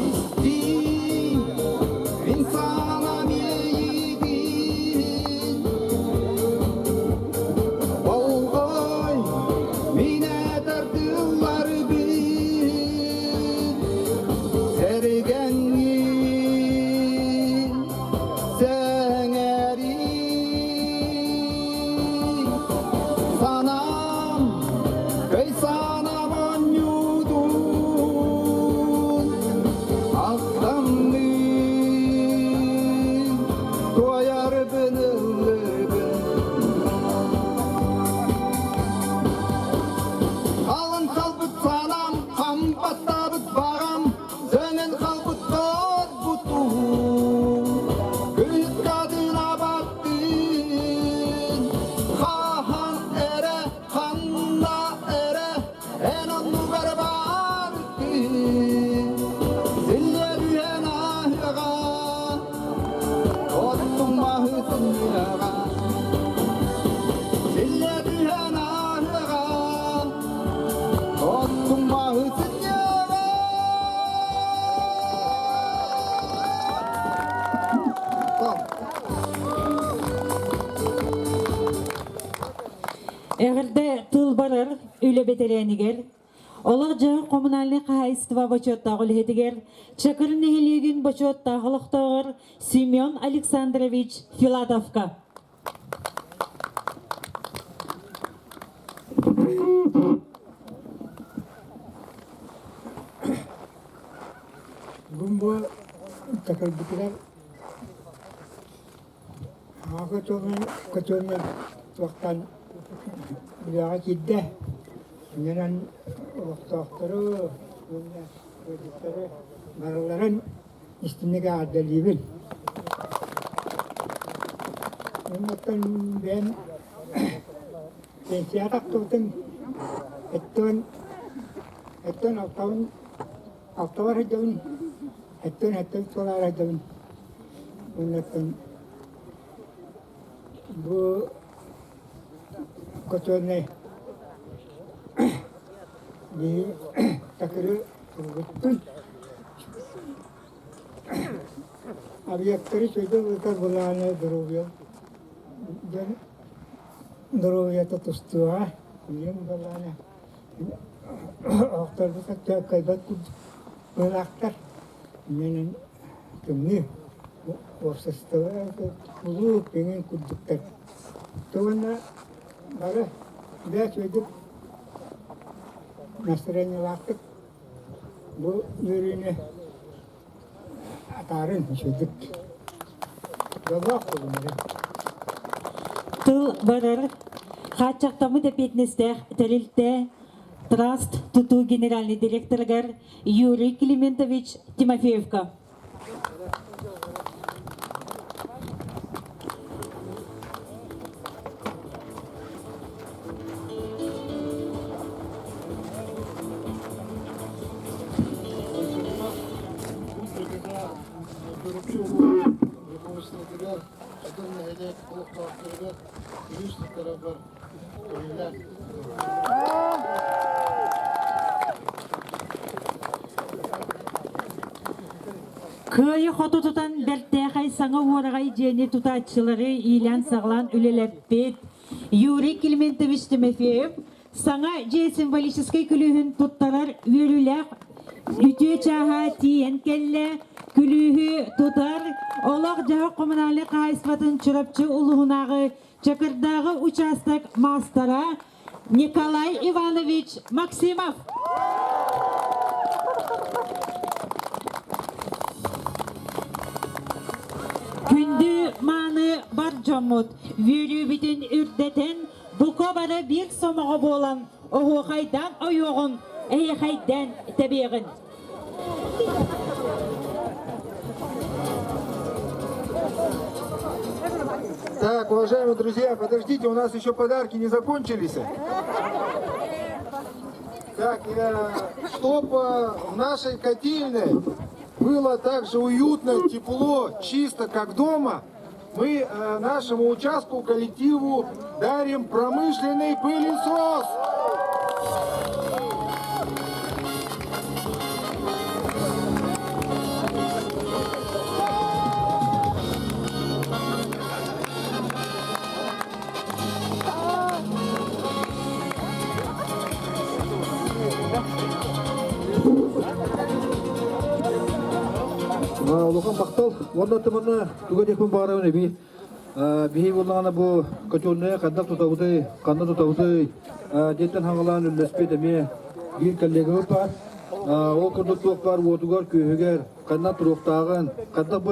Истиий, мин саҥам иэйиитин, Болҕой, мин этэр тылларбын, Сэргэҥҥин сэҥээрий, Санаам, көй санаам оонньуутун, Ахтаммын, туойарбын ыллыыбын. Алын халбыт санаам, хам баттаабыт баҕам, Сөнөн халбыт бутуун, Күн абаттыын, Хаһан эрэ, ханна эрэ, эн оннугар баартын, Силлиэ түһэн аһыаҕа, оттун маһы сынньыаҕа. Силлиэ түһэн аһыаҕа, оттун маһы сынньыаҕа. Эҕэрдэ тыл барар үлэ бэтэрээнигэр, олох-дьаһах коммунальнай хаһаайыстыба бочуоттаах үлэһитигэр, Чакыр нэһилиэгин бочуоттаах олохтооҕор Семен Александрович Филатовка. Бүгүн бу Чакырбытыгар Аҕа көтүөмү туохтан үлэҕэ киирдэ. Иннинэн олохтоохтору уонна ыалдьыттары барыларын истиҥник эҕэрдэлиибин. Оннуттан бэйэм пенсияҕа тахсыбытым эттэн эттэн алтабын алтабар сылдьабын эттэн эттэн сылаара сылдьабын. Оннуттан бу котельнай биһи такыры тургуттун объектары чөйгө ыытар былааны доруобуйа дьон доруобуйата тустуоҕа билим былаана охторбут кыайбат курдук быһыылаахтар иннинэн тымныы уопсастыба кулууп эҥин курдуктар уонна бары бэйэ үчүгэйдик настроениелаахтык бу үөрүүнү атаарын үчүгэйдик дьоллоох буолун эрэ. Тыл барар хааччахтаммыт эппиэтинэстээх тэрилтэ Траст тутуу генеральный директорыгар Юрий Климентович Тимофеевка. Алдан нэһилиэк олохтоохторугар үгүс туттарарбар көҥүллээх. Кыайы хоту тутан бэртээхэй саҥа уораҕай дьиэни тутааччылары иилээн-саҕалаан үлэлэппит Юрий Климентович Тимофеев саҥа дьиэ символическай күлүүһүн туттарар үөрүүлээх үтүө чааһа тиийэн кэллэ. Күлүүһү тутар олох-дьаһах коммунальнай хаһаайыстыбатын Чурапчы улууһунааҕы Чакырдааҕы учаастак маастара Николай Иванович Максимов. Күндү мааны бар дьоммут үөрүүбүтүн үрдэтэн бука бары биир сомоҕо буолан оһуохайдаан ойуоҕун эһиэхэйдээн тэбиэҕин. Так, уважаемые друзья, подождите, у нас еще подарки не закончились. Так, чтобы в нашей котельной было так же уютно, тепло, чисто, как дома, мы нашему участку, коллективу дарим промышленный пылесос. Улахан махтал. Уонна тыманна туга диэхпин баҕарабын эбии. Биһи буоллаҕына бу котельная ханна тутабытый, ханна тутабытый диэттэн хаҥалаан үллэспит эмиэ биир коллегабыт баар. Ол курдук туох баар уотугар, күөһүгэр, ханна туруохтааҕын, ханна бу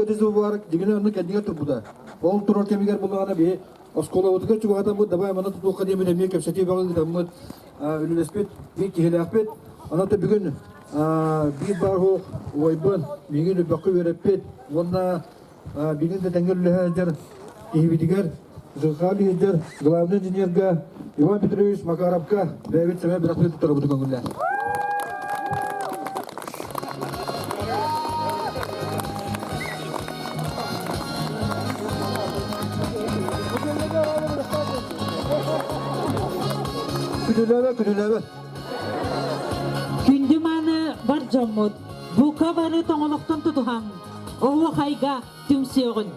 резервуар дьиҥинэн онно кэннигэр турбута. Ол турар кэмигэр буоллаҕына биһи оскуолабытыгар чугаһатаммыт, давай манна тутуохха диэммит эмиэ кэпсэтии бөҕө ыытаммыт, үлэлэспит биир киһилээхпит. Онон бүгүн биир баар суох убайбын миигин үрбэххэ үөрэппит уонна билин да тэҥҥэ үлэлэһэ сылдьар киһибитигэр ЖКХ лидер, главный инженерга Иван Петрович Макаровка бэйэбит сэмэй бырахпыт туттарабыт көҥүллээх. Күнүлэбэ, күнүлэбэ. Күндү мааны бар дьоммут, бука бары тоҥолохтон тутуһан, оһуохайга түмсүөҕүн.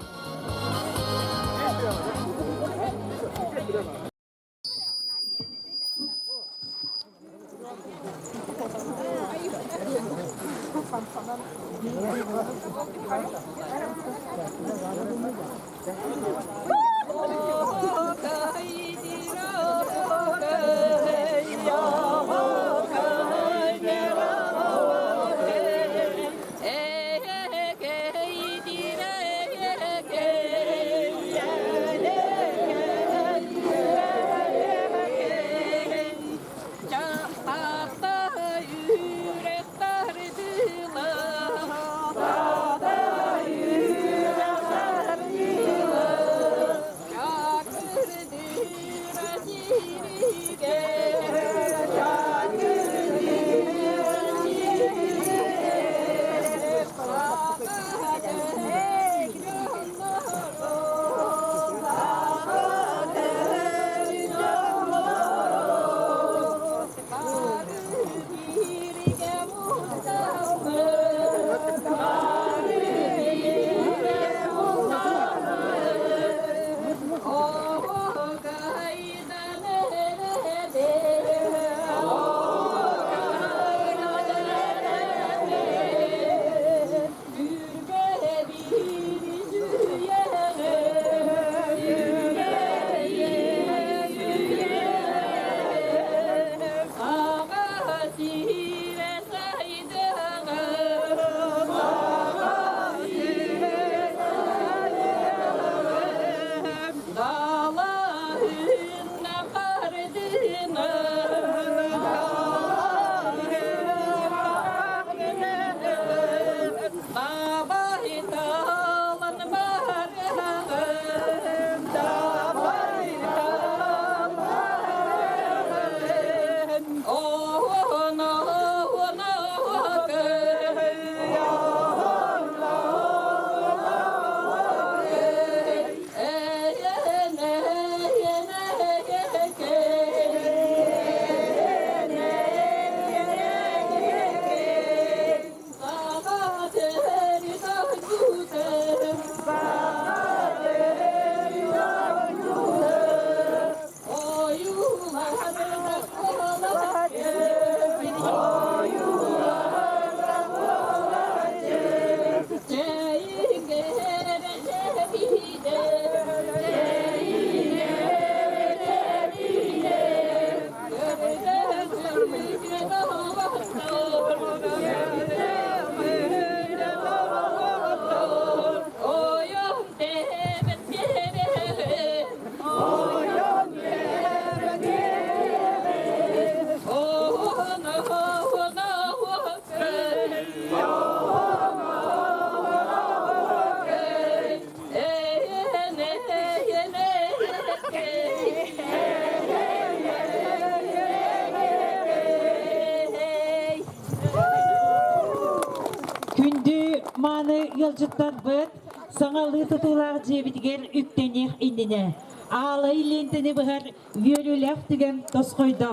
Мааны ыалдьыттарбыт саҥалыы тутуулаах дьиэбитигэр үктэниэх иннинэ аалай лиэнтэни быһар үөрүүлээх түгэн тосхойдо.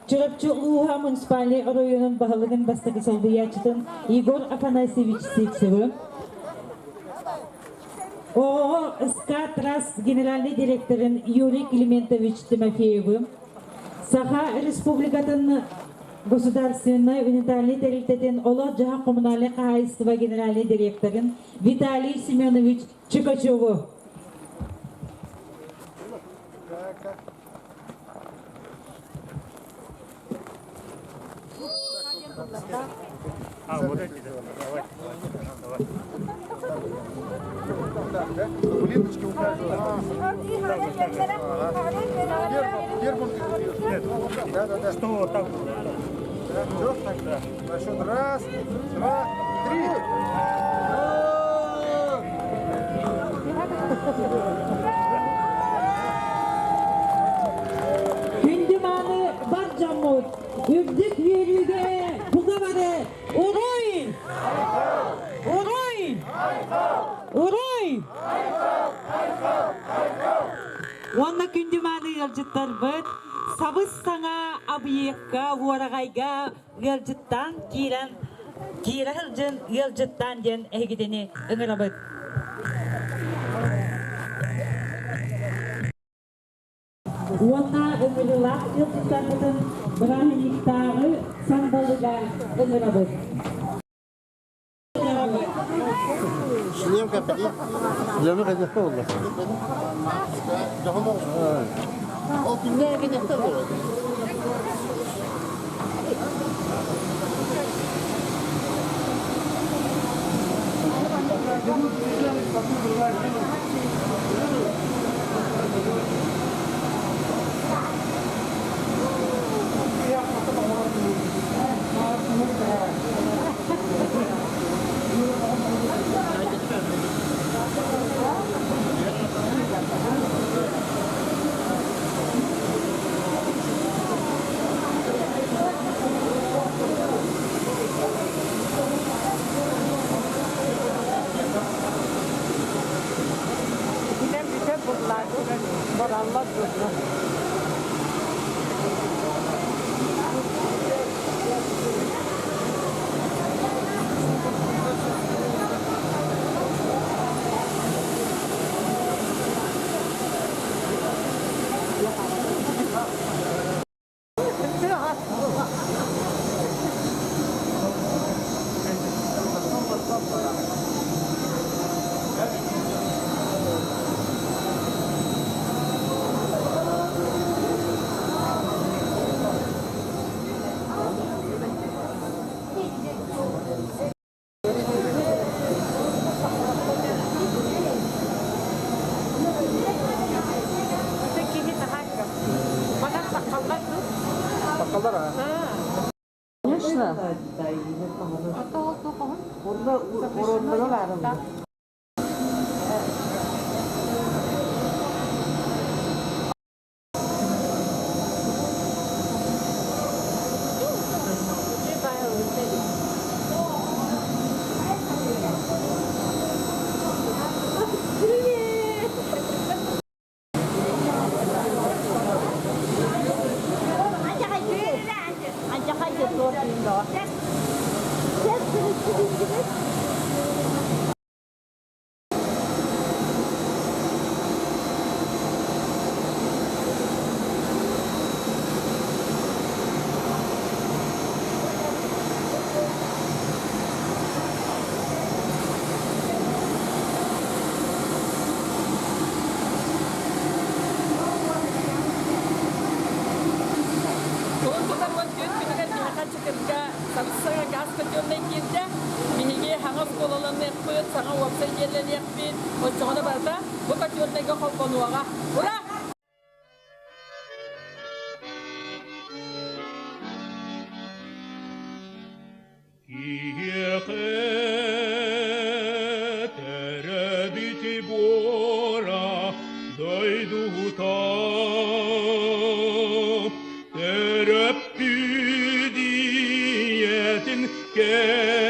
Чурапчы улууһа муниципальнай оройуонун баһылыгын бастакы солбуйааччытын Егор Афанасьевич Сивцевы, ООО СК-Трасс генеральный директорын Юрий Климентович Тимофеевы, Саха Республикатын государственнай унитарнай тэрилтэтин олох-дьаһах коммунальнай хаһаайыстыба генеральный директорын Виталий Семенович Чикачеву. А, вот эти, давай. Давай. Так, да? Ленточки у каждого. Гербом, гербом ты Нет, Да, да, да. Что вот так вот? Да, все? Да. На счет раз, два, три. Күндү мааны бар дьоммут, үрдүк үөрүүгэ бука бары уруй! Уруй! Уруй! Уонна күндү мааны ыалдьыттарбыт сабыс-саҥа объекка, уораҕайга ыалдьыттаан киирэн киирэ сылдьын ыалдьыттаан диэн эһигитини ыҥырабыт. Уонна ыҥырыылаах ыалдьыттарбытын бырааһынньыктааҕы сандалыга ыҥырабыт. Шлем капитан. Шлемы конечно oldu. Ол күннээ кенехте болот. Кулун тутар 14 күнүгэр биһиэхэ Чакырга сабыс-саҥа газ котельнай киирдэ. Биһиги саҥа оскуолаланыахпыт, саҥа уопсай дьиэлэниэхпит. Оччоҕуна барыта бу котельнайга холбонуоҕа. Ура! Киһиэхэ төрөөбүт буора дойдута төрөппүт ийэтин кэрэтэ.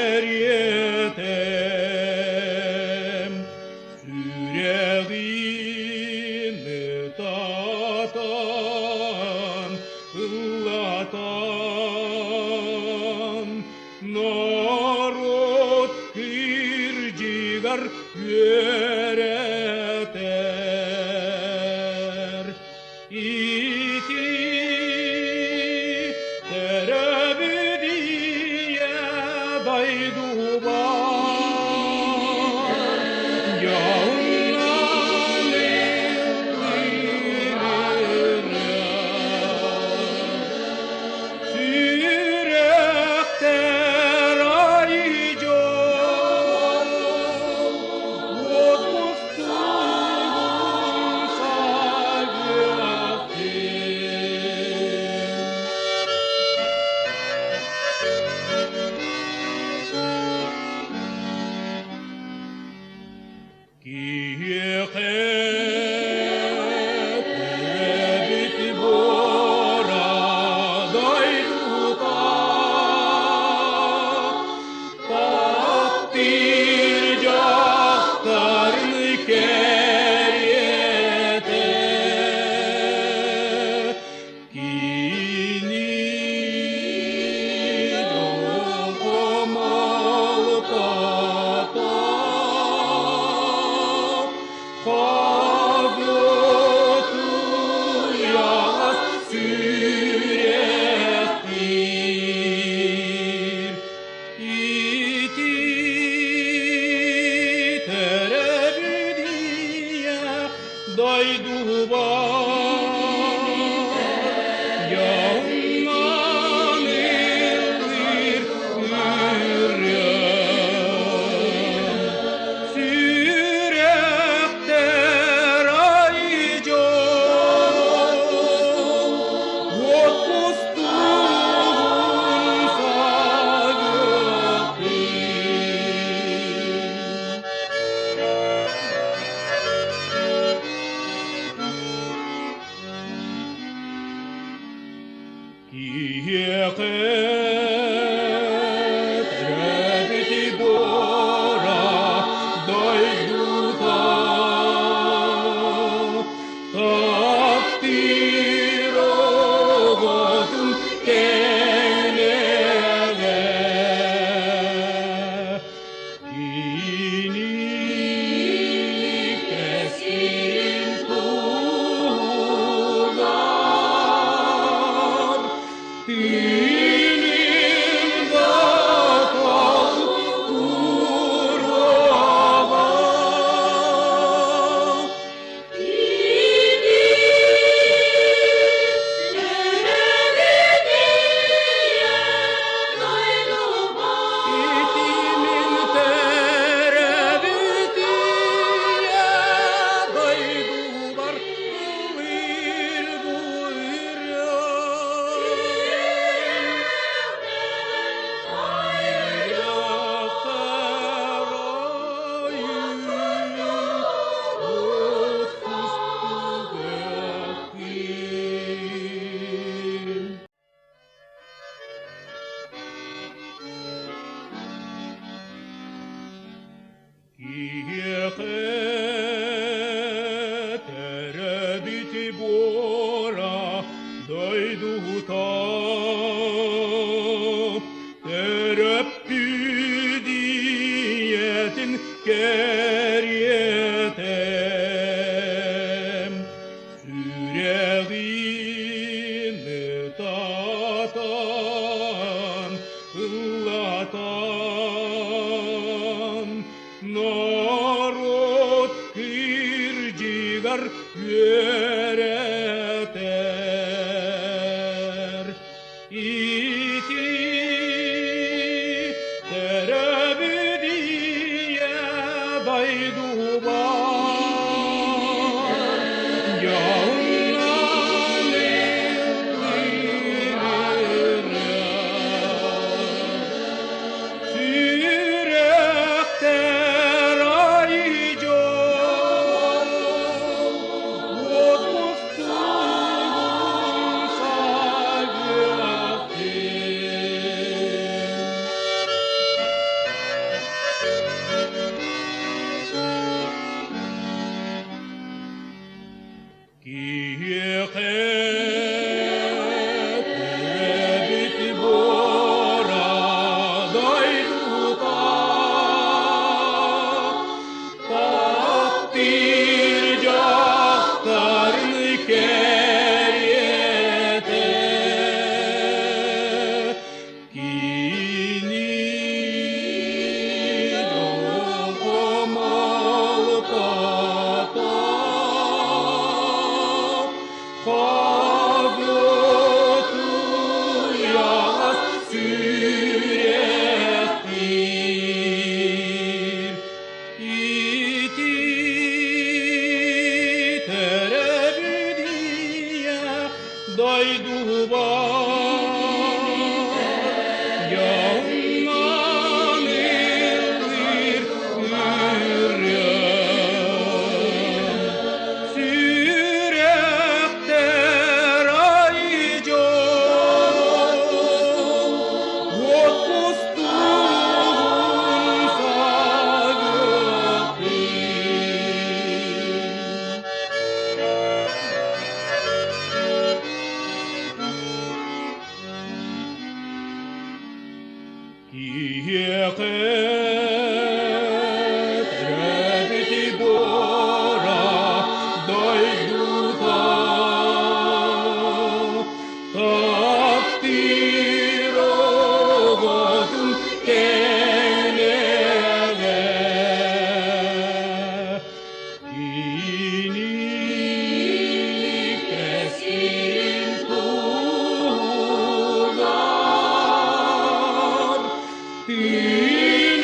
Кини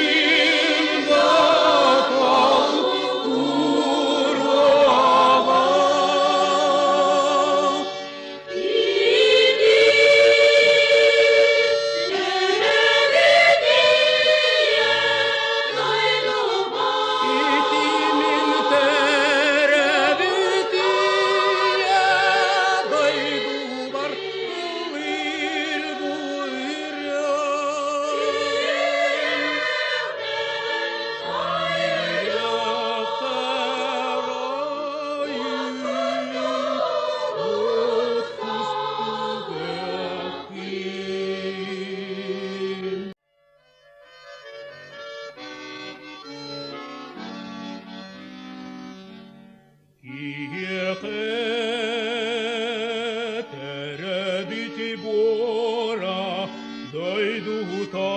Дойдута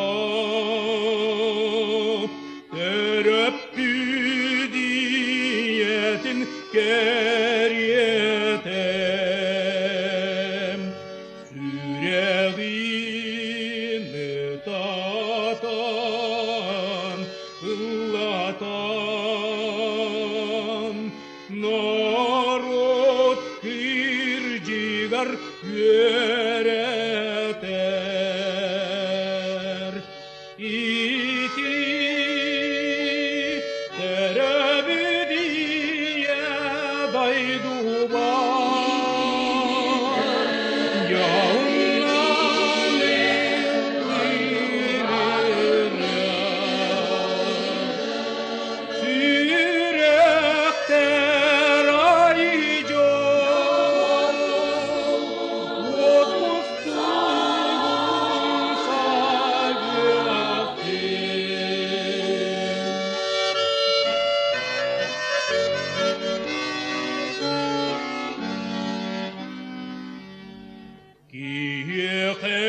төрөппүт ийэтин кэриэтэ сүрэҕин ытатан ыллатан норуот кырдьыгар үөрэтэр. Ити төрөөбүт ийэ дойдубар дьоһуннан ыллыыр сүрэхтэр ай дьол отпустугун сагыахтын. Киһиэхэ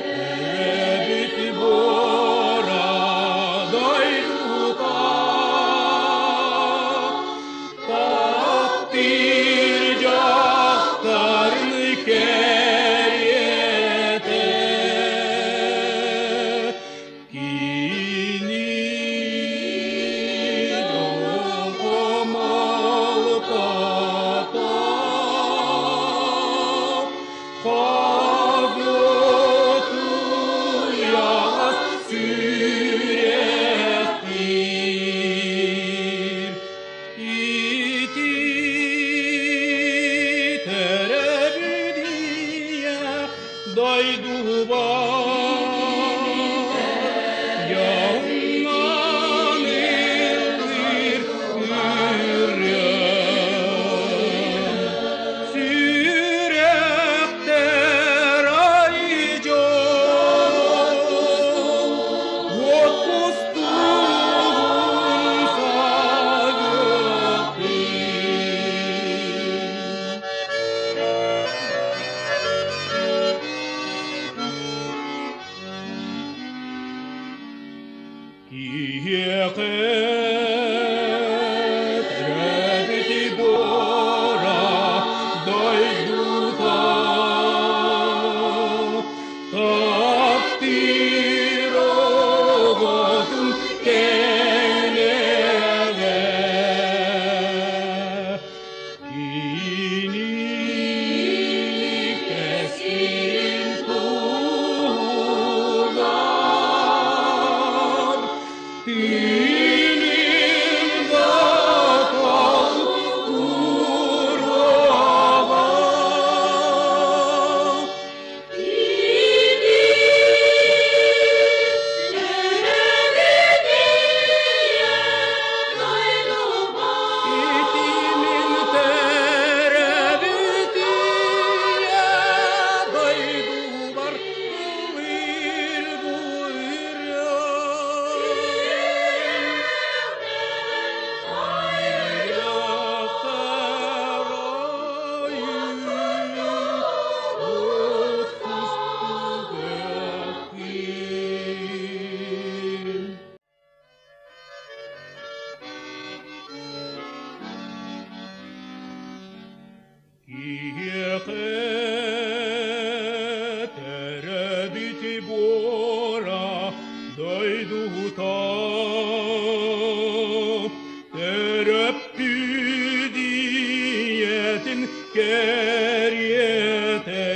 төрөөбүт буора дойдута таптыыр дьахтарын кэриэтэ кини дьолго малтата Хагытуйаас сүрэхтиир. Ити төрөөбүт ийэ дойдубар дьоҥҥон ыллыыр ырыам. Сүрэхтэр ай дьол отпустугун сагыахтын. Киһиэхэ төрөөбүт буора дойдута таптыыр оҕотун кэнэҕэ кини кэскилин туһугар тыынын да туруоҕа. Ити мин төрөөбүт ийэ дойдубар ыллыыр бу ырыам. Сүрэхтэр айыы отпустугахтын. Киһиэхэ төрөөбүт буора дойдута төрөппүт ийэтин кэриэтэ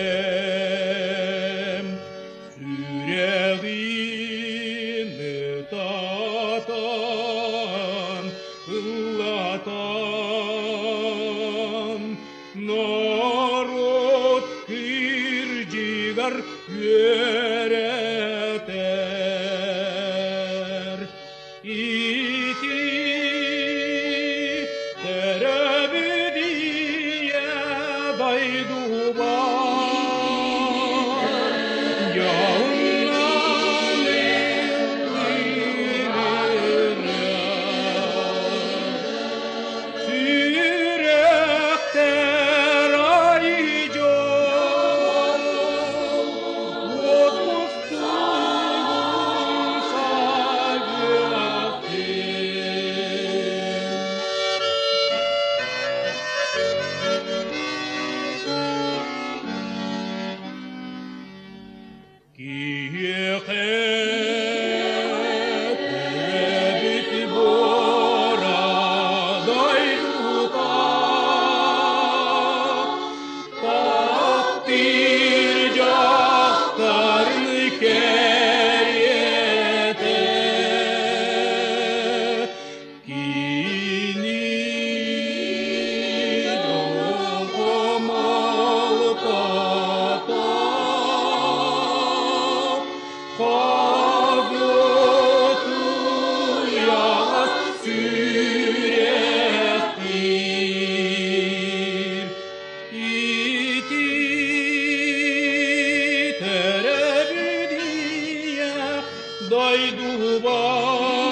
сүрэҕин ытатан ыллатан норуот кырдьыгар үөрэтэр. Ити төрөөбүт ийэ дойдубар дьоһуннан ыллыыр ырыам. Сүрэхтэр ай дьол Киһиэхэ төрөөбүт буора дойдута таптыыр дьахтарын кэриэтэ кини дьолго малтата Хагытыйаас сүрэхтиир ити төрөөбүт ийэ дойдубар.